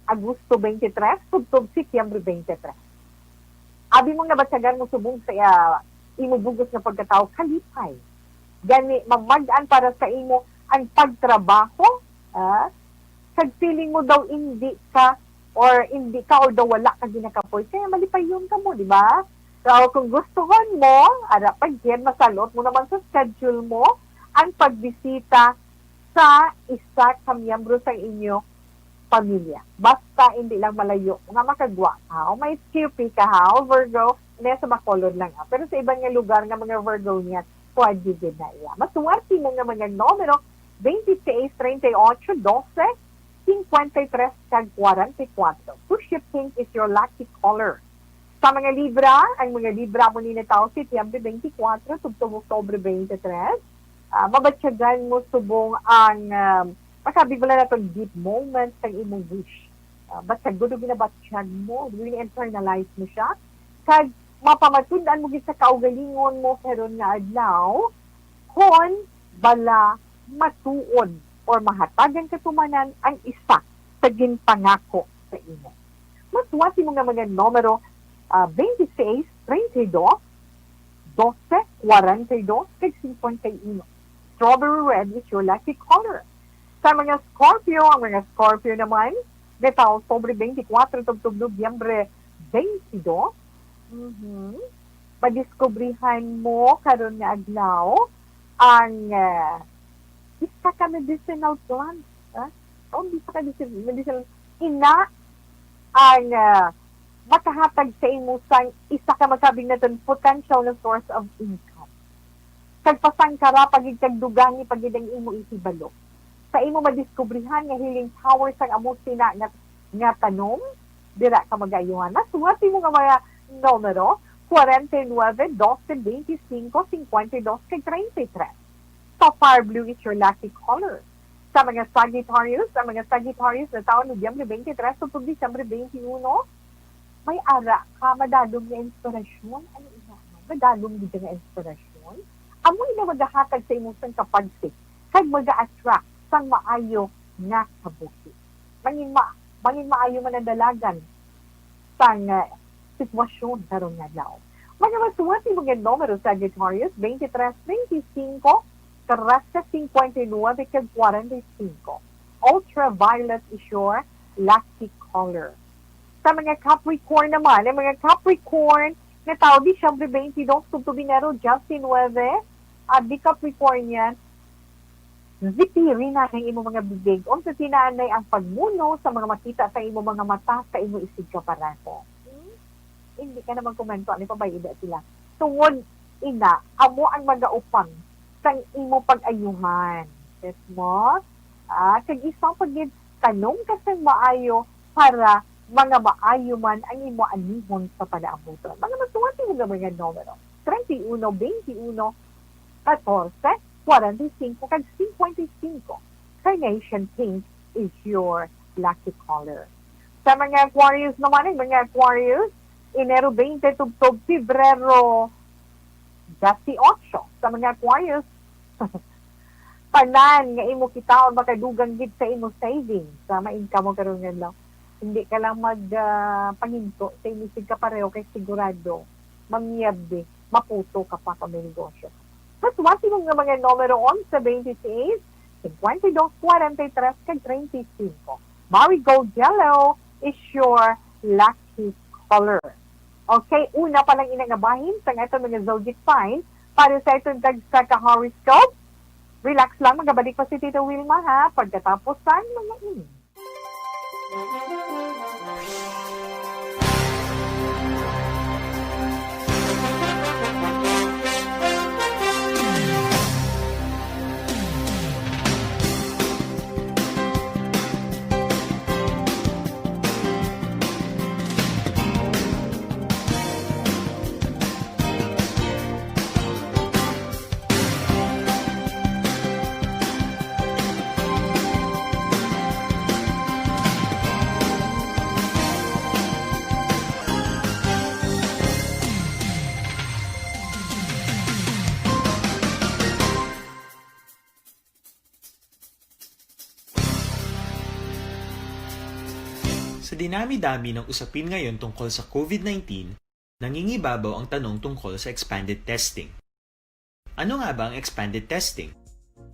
Agosto twenty-three, tubtob Setyembre twenty-three. Abi mong nabatyagan mo subong sa, ah, imo bugos nga pagkatawo, kalipay. Gani, mamag-an para sa imo ang pagtrabaho, ah, kag feeling mo daw hindi ka, or hindi ka, or daw wala ka ginakapoy, kaya malipayon ka mo, di ba? So, kung gustuhon mo, ara pa gid, masalot mo naman sa schedule mo ang pagbisita sa isa ka miyembro sa inyo pamilya. Basta hindi lang malayo nga makagwa ka. O may S Q P ka, ha, o Virgo, may sa Bacolod lang, ha. Pero sa iban nga lugar nga mga Virgo niya, pwede din na iya. Maswerte mo nga mga numero, twenty-six, treinta y ocho, doce, cincuenta y tres, kag forty-four. Fuchsia pink is your lucky color. Sa mga Libra, ang mga Libra mo ni natawo Setyembre twenty-four, tubtob Oktubre twenty-three. Ah, mabatyagan mo subong ang, ah, masabi ko lang nato, deep moments sang imong wish. Ah, batyag gud ginabatyag mo, gina-internalize mo siya. Kag mapamatud-an mo gid sa kaugalingon mo karon nga adlaw, kon bala matuod or mahatagan katumanan ang isa sa ginpangako sa imo. Maswerte mo nga mga numero, ah, twenty-six, treinta y dos, doce, cuarenta y dos, kag cincuenta y uno. Strawberry red is your lucky color. Sa mga Scorpio, ang mga Scorpio naman, natawo Oktubre twenty-four, tubtob Nobyembre twenty-two. Mhm. Madiskubrihan mo karon nga adlaw ang, ah, isa ka medicinal plant, ah? O, isa ka medicin-, medicinal, ina ang, ah, makahatag sa imo sang isa ka, masabing naton, potential na source of income. Kag pasangkara pa gid kag dugangi pa gid ang imo ihibalo. Sa imo madiskubrihan nga healing power sang amo sina nga, nga tanom, dira ka mag-ayuhan. Maswerte mo nga mga numero, forty-nine, doce, veinticinco, cincuenta y dos, kag treinta y tres. Sapphire blue is your lucky color. Sa mga Sagittarius, ang mga Sagittarius natawo Nobyembre twenty-three tubtob Disyembre twenty-one, may ara ka madalom nga inspirasyon. Ano ina? Tagalog gid nga inspirasyon, amo ina magahatag sa imo sang kapagsik kag maga-attract sang maayo nga kabuhi. Mangin ma-, mangin maayo man ang dalagan sang, ah, sitwasyon karon nga adlaw. Mga masuwat imo nga numero, Sagittarius, twenty-three, twenty-five, trese, cincuenta y nueve, kag kwarenta y cinco. Ultraviolet is your lucky color. Sa mga Capricorn naman, ang mga Capricorn nga tawo, Disyembre twenty-dos tubtob Enero diecinueve, abi Capricornian, zipiri na ang imo mga bibig. Unsa sinanay ang pagmuno sa mga makita sa imo mga mata sa imo isigkapareho? Hmm? Hindi ka na magkomento, ano pa ba ida sila? Tungod ina, amo ang magaupang sang imo pag-ayuhan. Yes mo? Ah, kag isa pa gid, tanom ka sang maayo para mga maayo man ang imo anihon sa panaabuton. Mga masuwat mo nga mga numero, treinta y uno, veintiuno, catorce, cuarenta y cinco, kag cincuenta y cinco. Carnation pink is your lucky color. Sa mga Aquarius naman, ang mga Aquarius, Enero twenty tubtob Pebrero dieciocho. Sa mga Aquarius, tanan nga imo kitaon makadugang gid sa imo savings. Sa main ka mo karon nga adlaw. Hindi ka lang mag, ah, panginto sa imo isigkapareho kay sigurado mamiyerde, maputo ka pa ka may negosyo. Sa suwat mo nga mga numero, onse, veintiséis, cincuenta y dos, cuarenta y tres, kag treinta y cinco. Marigold Yellow is your lucky color. Okay, una pa lang ina nga bahin sang aton mga zodiac sign para sa aton tagsa ka horoscope. Relax lang, magabalik pa si Tita Wilma, ha, pagkatapos sang mga ini. Sa dinami-dami ng usapin ngayon tungkol sa COVID nineteen, nangingibabaw ang tanong tungkol sa expanded testing. Ano nga ba ang expanded testing?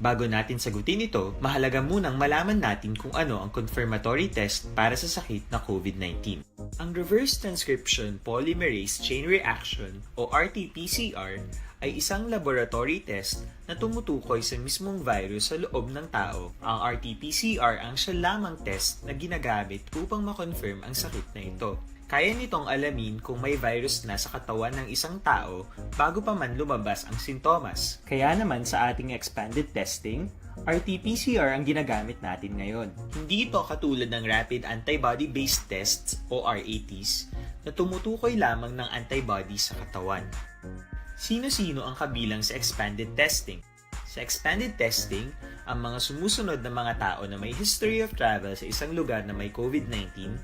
Bago natin sagutin ito, mahalaga munang malaman natin kung ano ang confirmatory test para sa sakit na COVID nineteen. Ang reverse transcription polymerase chain reaction o R T P C R ay isang laboratory test na tumutukoy sa mismong virus sa loob ng tao. Ang R T P C R ang siya lamang test na ginagamit upang ma-confirm ang sakit na ito. Kaya nitong alamin kung may virus na sa katawan ng isang tao bago pa man lumabas ang sintomas. Kaya naman sa ating expanded testing, R T P C R ang ginagamit natin ngayon. Hindi ito katulad ng rapid antibody-based tests o R A Ts na tumutukoy lamang ng antibody sa katawan. Sino-sino ang kabilang sa expanded testing? Sa expanded testing, ang mga sumusunod na mga tao na may history of travel sa isang lugar na may COVID nineteen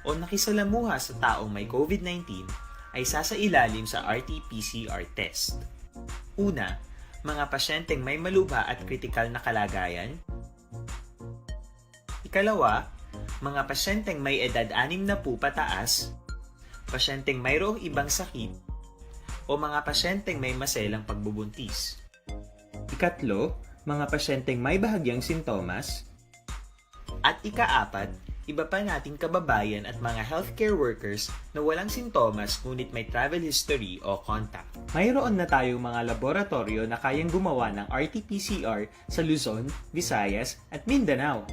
o nakisalamuha sa taong may COVID nineteen ay sasailalim sa R T P C R test. Una, mga pasyenteng may malubha at kritikal na kalagayan. Ikalawa, mga pasyenteng may edad anim na po pataas, pasyenteng mayroong ibang sakit, o mga pasyenteng may maselang pagbubuntis. Ikatlo, mga pasyenteng may bahagyang sintomas. At ikaapat, iba pa nating kababayan at mga healthcare workers na walang sintomas ngunit may travel history o contact. Mayroon na tayong mga laboratoryo na kayang gumawa ng R T P C R sa Luzon, Visayas, at Mindanao.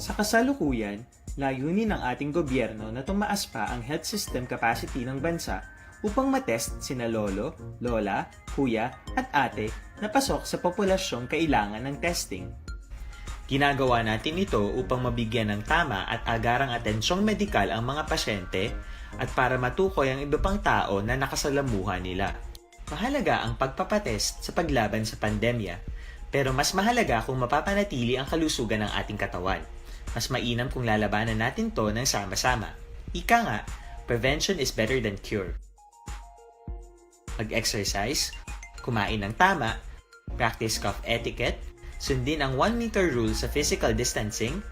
Sa kasalukuyan, layunin ng ating gobyerno na tumaas pa ang health system capacity ng bansa upang matest sina lolo, lola, kuya, at ate na pasok sa populasyong kailangan ng testing. Ginagawa natin ito upang mabigyan ng tama at agarang atensyong medikal ang mga pasyente at para matukoy ang iba pang tao na nakasalamuha nila. Mahalaga ang pagpapatest sa paglaban sa pandemya, pero mas mahalaga kung mapapanatili ang kalusugan ng ating katawan. Mas mainam kung lalabanan natin 'to ng sama-sama. Ika nga, prevention is better than cure. Mag-exercise, kumain ng tama, practice cough etiquette, sundin ang one meter rule sa physical distancing,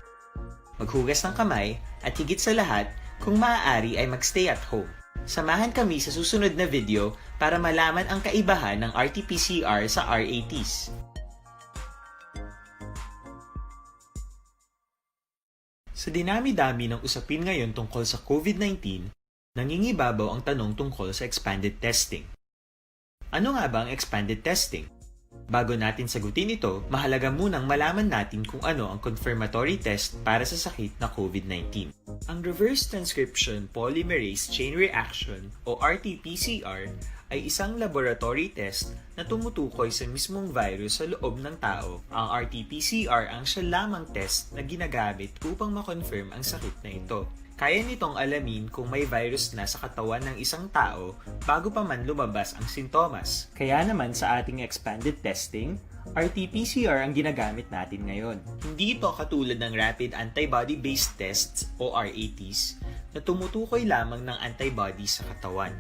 maghugas ng kamay, at higit sa lahat, kung maaari ay mag-stay at home. Samahan kami sa susunod na video para malaman ang kaibahan ng R T P C R sa R A Ts. Sa dinami-dami ng usapin ngayon tungkol sa COVID nineteen, nangingibabaw ang tanong tungkol sa expanded testing. Ano nga ba ang expanded testing? Bago natin sagutin ito, mahalaga munang malaman natin kung ano ang confirmatory test para sa sakit na COVID nineteen. Ang reverse transcription polymerase chain reaction o R T P C R ay isang laboratory test na tumutukoy sa mismong virus sa loob ng tao. Ang R T P C R ang siya lamang test na ginagamit upang ma-confirm ang sakit na ito. Kaya nitong alamin kung may virus na sa katawan ng isang tao bago pa man lumabas ang sintomas. Kaya naman sa ating expanded testing, R T P C R ang ginagamit natin ngayon. Hindi ito katulad ng rapid antibody-based tests o R A Ts na tumutukoy lamang ng antibody sa katawan.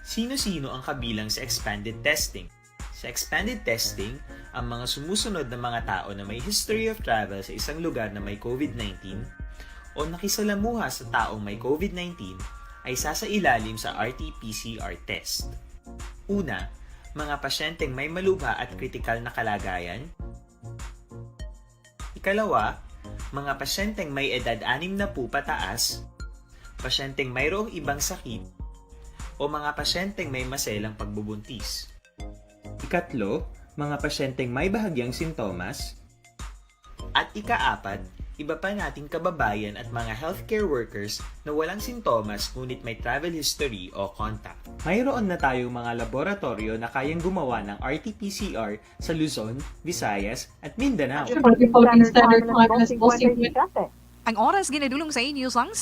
Sino-sino ang kabilang sa expanded testing? Sa expanded testing, ang mga sumusunod na mga tao na may history of travel sa isang lugar na may COVID nineteen o nakisalamuha sa taong may COVID nineteen ay sasailalim sa R T P C R test. Una, mga pasyenteng may malubha at kritikal na kalagayan. Ikalawa, mga pasyenteng may edad anim na po pataas, pasyenteng mayroong ibang sakit, o mga pasyenteng may maselang pagbubuntis. Ikatlo, mga pasyenteng may bahagyang sintomas. At ikaapat, iba pa nating kababayan at mga healthcare workers na walang sintomas ngunit may travel history o contact. Mayroon na tayong mga laboratorio na kayang gumawa ng R T P C R sa Luzon, Visayas, at Mindanao. Ang oras ginadulong sa inyo sang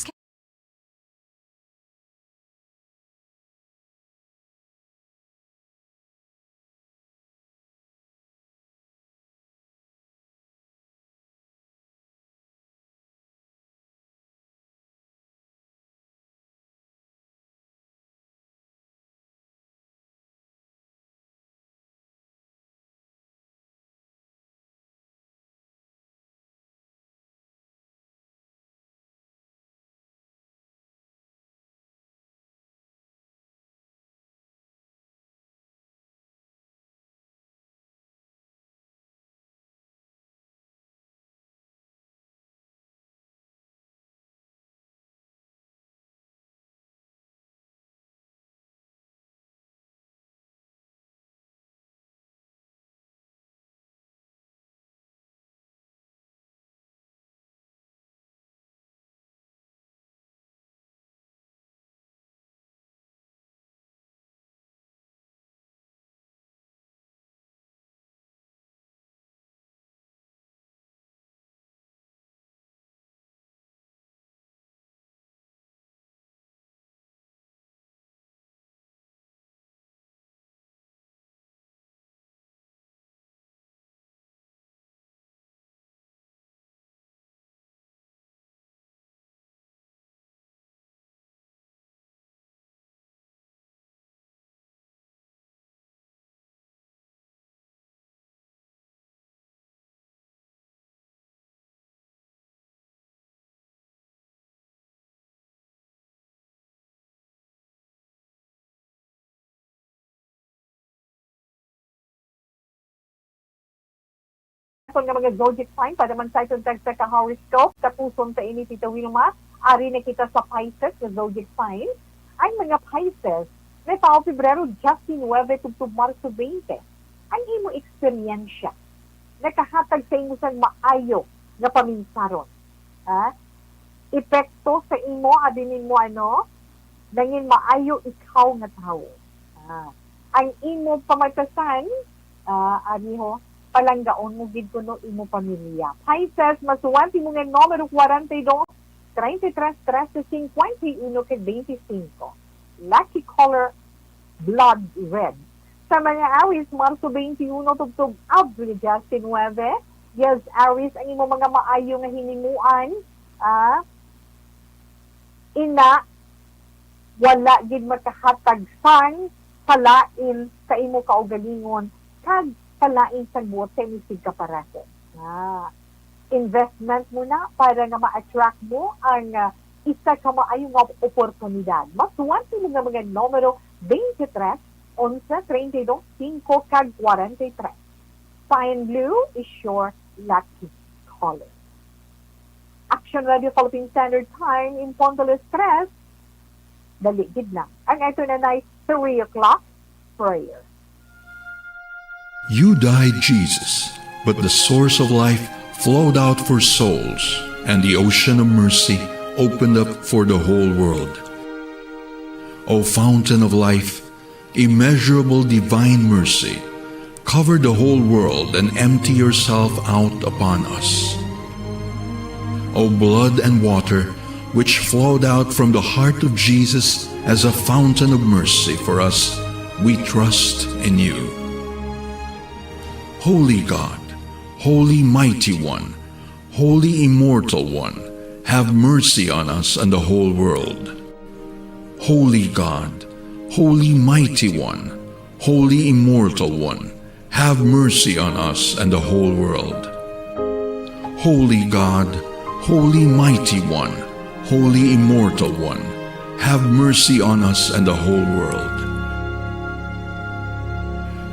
Nga mga zodiac sign, para man sa iton tagsa ka horoscope, tapuson ta ini, Tita Wilma. Ari na kita sa Pisces nga zodiac sign. Ang mga Pisces, natawo Pebrero diyes nuwebe tubtob Marso twenty. Ang imo eksperyensya nakahatag sa imo sang maayo nga paminsaron. Ha? Epekto sa imo, abi nimo, ano, nangin maayo ikaw nga tawo. Ah, ang imo pamatasan, ah, amiho, palanggaon mo gid kuno imo pamilya. Pisces, masuwat imo nga numero kwarenta y dos, treinta y tres, trese, cincuenta y uno, kag veinticinco. Lucky color, blood red. Sa mga Awis, Marso twenty-uno tubtob Abril diecinuebe. Yes, Awis, ang imo mga maayo nga hinimuan, ah, ina, wala gid makahatag sang palain sa imo kaugalingon, kag palain sang buot sa imo sigkapareho. Nga investment mo na para nga ma-attract mo ang, ah, isa ka maayo nga oportunidad. Matuan sila nga mga numero twenty-three, onse, treinta y dos, singko, kag kwarenta y tres. Cyan Blue is your lucky color. Action Radio Philippine Standard Time, in Pondoles tres, dali gid na. Ang ito na na'y three o'clock prayer. You died, Jesus, but the source of life flowed out for souls, and the ocean of mercy opened up for the whole world. O fountain of life, immeasurable divine mercy, cover the whole world and empty yourself out upon us. O blood and water, which flowed out from the heart of Jesus as a fountain of mercy for us, we trust in you. Holy God, Holy Mighty One, Holy Immortal One, have mercy on us and the whole world. Holy God, Holy Mighty One, Holy Immortal One, have mercy on us and the whole world. Holy God, Holy Mighty One, Holy Immortal One, have mercy on us and the whole world.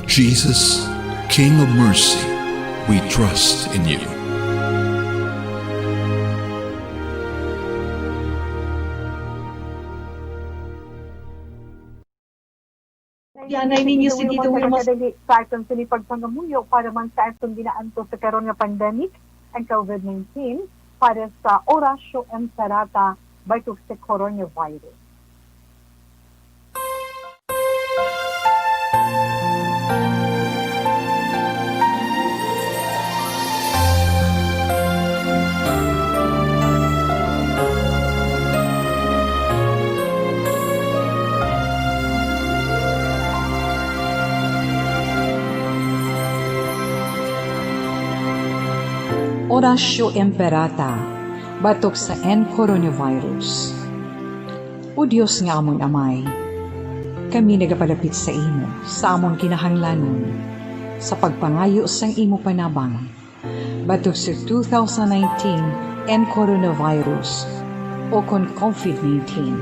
Jesus, King of mercy, we trust in you. Yan ay ninyo si Tito Wilmos. Kadali sa aton sini pagpangamuyo para man sa aton ginaantos sa karon nga pandemic, ang covid nineteen, para sa Oratio Imperata batok sa coronavirus. Oratio Imperata batok sa N coronavirus. O Dios nga amon Amay, kami nagapalapit sa imo sa amon kinahanglanon sa pagpangayo sang imo panabang batok sa two thousand nineteen N coronavirus o kon covid nineteen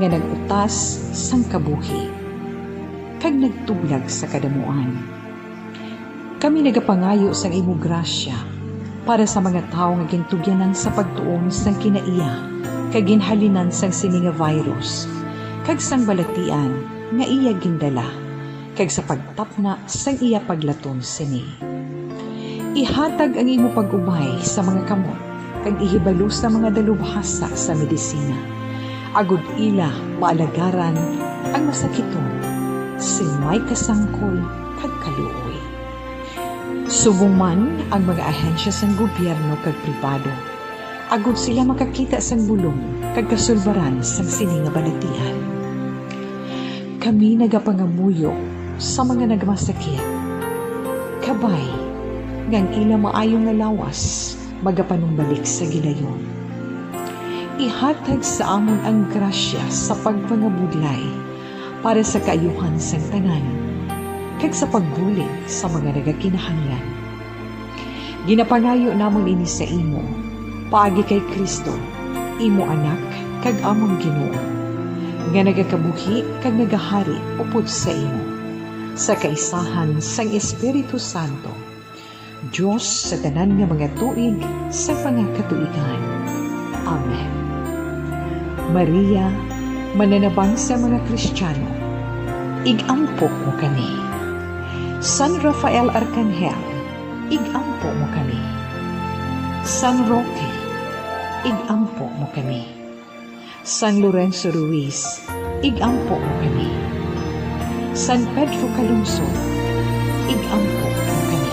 nga nag-utas sang kabuhi kag nagtublag sa kadamuan. Kami nagapangayo sang imo grasya para sa mga tawo nga gintugyanan sa pagtuon sang kinaiya kag ginhalinan sang sini nga virus kag sang balatian nga iya gindala, kag sa pagtapna sang iya paglaton sini. Ihatag ang imo pag-ubay sa mga kamot kag ihibalo sa mga dalubhasa sa medisina, agod ila maalagaran ang masakiton sing may kasangkol kag kaluoy. Subong man ang mga ahensya sang gobyerno kag pribado, agod sila makakita sang bulong kag kasulbaran sang sini nga balatian. Kami nagapangamuyo sa mga nagmasakit, kabay nga ang ila maayo nga lawas magapanumbalik sa gilayon. Ihatag sa amon ang grasya sa pagpangabudlay para sa kaayuhan sang tanan, kag sa pagbulig sa mga nagakinahanglan. Ginapangayo namon ini sa imo, paagi kay Cristo, imo Anak kag amon Ginoo, nga nagakabuhi kag nagahari upod sa imo, sa kaisahan sang Espiritu Santo, Dios sa tanan nga mga tuig sa mga katuigan. Amen. Maria, mananabang sa mga Kristiyano, ig-ampo mo kami. San Rafael Arkanghel, ig-ampo mo kami. San Roque, ig-ampo mo kami. San Lorenzo Ruiz, ig-ampo mo kami. San Pedro Calungsod, ig-ampo mo kami.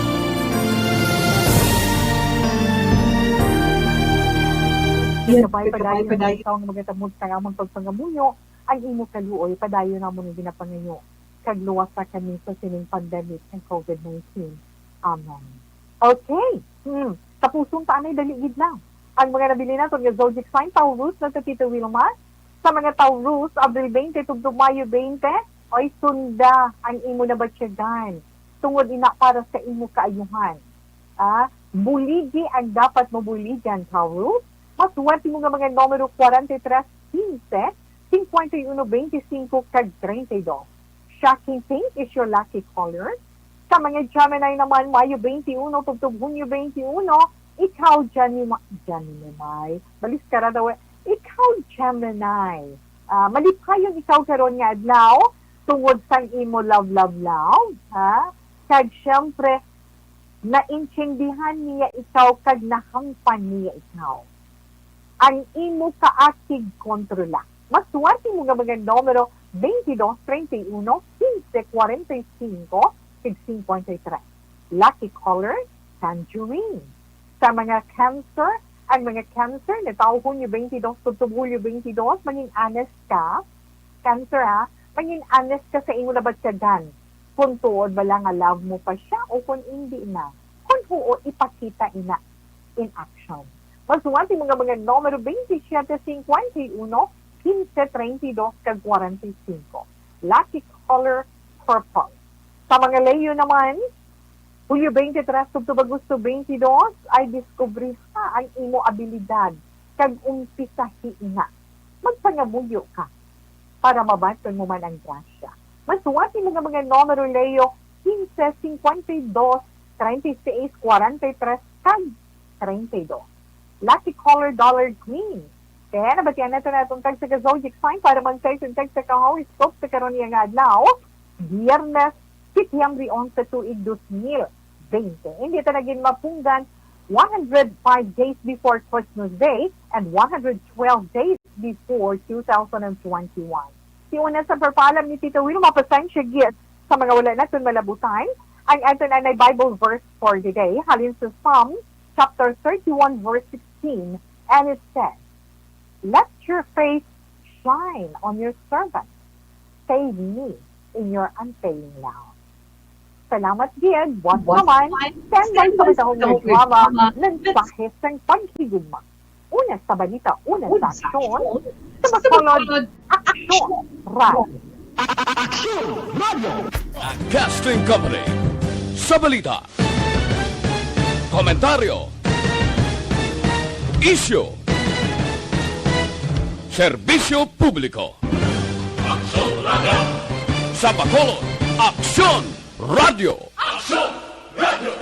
Kabay padayon ang ikaw nga magatamod sa amon pagpangamuyo, ang imo kaluoy padayon namon nga ginapangayo, kag luwasa kami sa sining pandemic ang covid nineteen. Amen. Okay. Hmm. Tapuson ta anay, dali gid na. Ang mga nabilin naton nga zodiac sign, Taurus na sa Tito Wilma. Sa mga Taurus, Abril twenty tubtob Mayo twenty, Oy, sunda ang imo nabatyagan, tungod ina para sa imo kaayuhan. Ah, buligi ang dapat mabuligan, Taurus. Maswerte mo nga mga numero forty-three, fifteen, fifty-one, twenty-five, kag thirty-two. Shocking pink is your lucky color. Sa mga Gemini naman, Mayo twenty-one tubtob Hunyo twenty-one, ikaw, Gemini, Gemini. Balis ka ra daw, eh. Ikaw, Gemini. Ah, malipayon ikaw karon nga adlaw tungod sang imo love, love, love, ha? Kag syempre, naintindihan niya ikaw kag nahangpan niya ikaw. Ang imo kaakig kontrola. Maswerte mo nga mga numero twenty-two, treinta y uno, quince, cuarenta y cinco, kag cincuenta y tres. Lucky color, tangerine. Sa mga Cancer, ang mga Cancer, natawo Hunyo twenty-two tubtob Hulyo twenty-two, mangin-honest ka. Cancer, ha? Mangin-honest ka sa imo nabatyagan. Kung tuod bala nga love mo pa siya o kung hindi na. Kung huo, ipakita ina in action. Maswerte mo nga mga numero twenty-seven, cincuenta y uno, quince, treinta y dos, kag cuarenta y cinco. Lucky color, purple. Sa mga Leo naman, Hulyo twenty-three tubtob Agosto twenty-two, ay diskubriha ang imo abilidad kag umpisahi ina. Magpangamuyo ka para mabaton mo man ang grasya. Maswerte mo nga mga numero, Leo, quince, cincuenta y dos, treinta y seis, cuarenta y tres, kag treinta y dos. Lucky color, dollar green. Kaya nabatian nato na atong tagsa ka zodiac sign para man sa isang tagsa ka horoscope sa karon niya nga adlaw, Biyernes, Setyembre onse, tuig dos mil bente. Hindi ta na gid mapunggan, one hundred five days before Christmas Day and one hundred twelve days before two thousand twenty-one. Si una sa pagpaalam ni Tita Wilma, pasensya gid sa mga wala naton malabutan. Ang aton anay Bible verse for the day, halin sa Psalm chapter thirty-one, verse sixteen, and it says, "Let your face shine on your servant. Save me in your unfailing love." Salamat gid. Buwas naman, standby sa matahong nga drama, mensahe sang paghigugma. Una sa balita, una sa aksyon, sa Bacolod, Aksyon Radio. Aksyon Radio. Broadcasting Company. Sa balita, komentaryo, isyu, serbisyo publiko. Aksyon Radio. Sa Bacolod, Aksyon Radio. Aksyon Radio.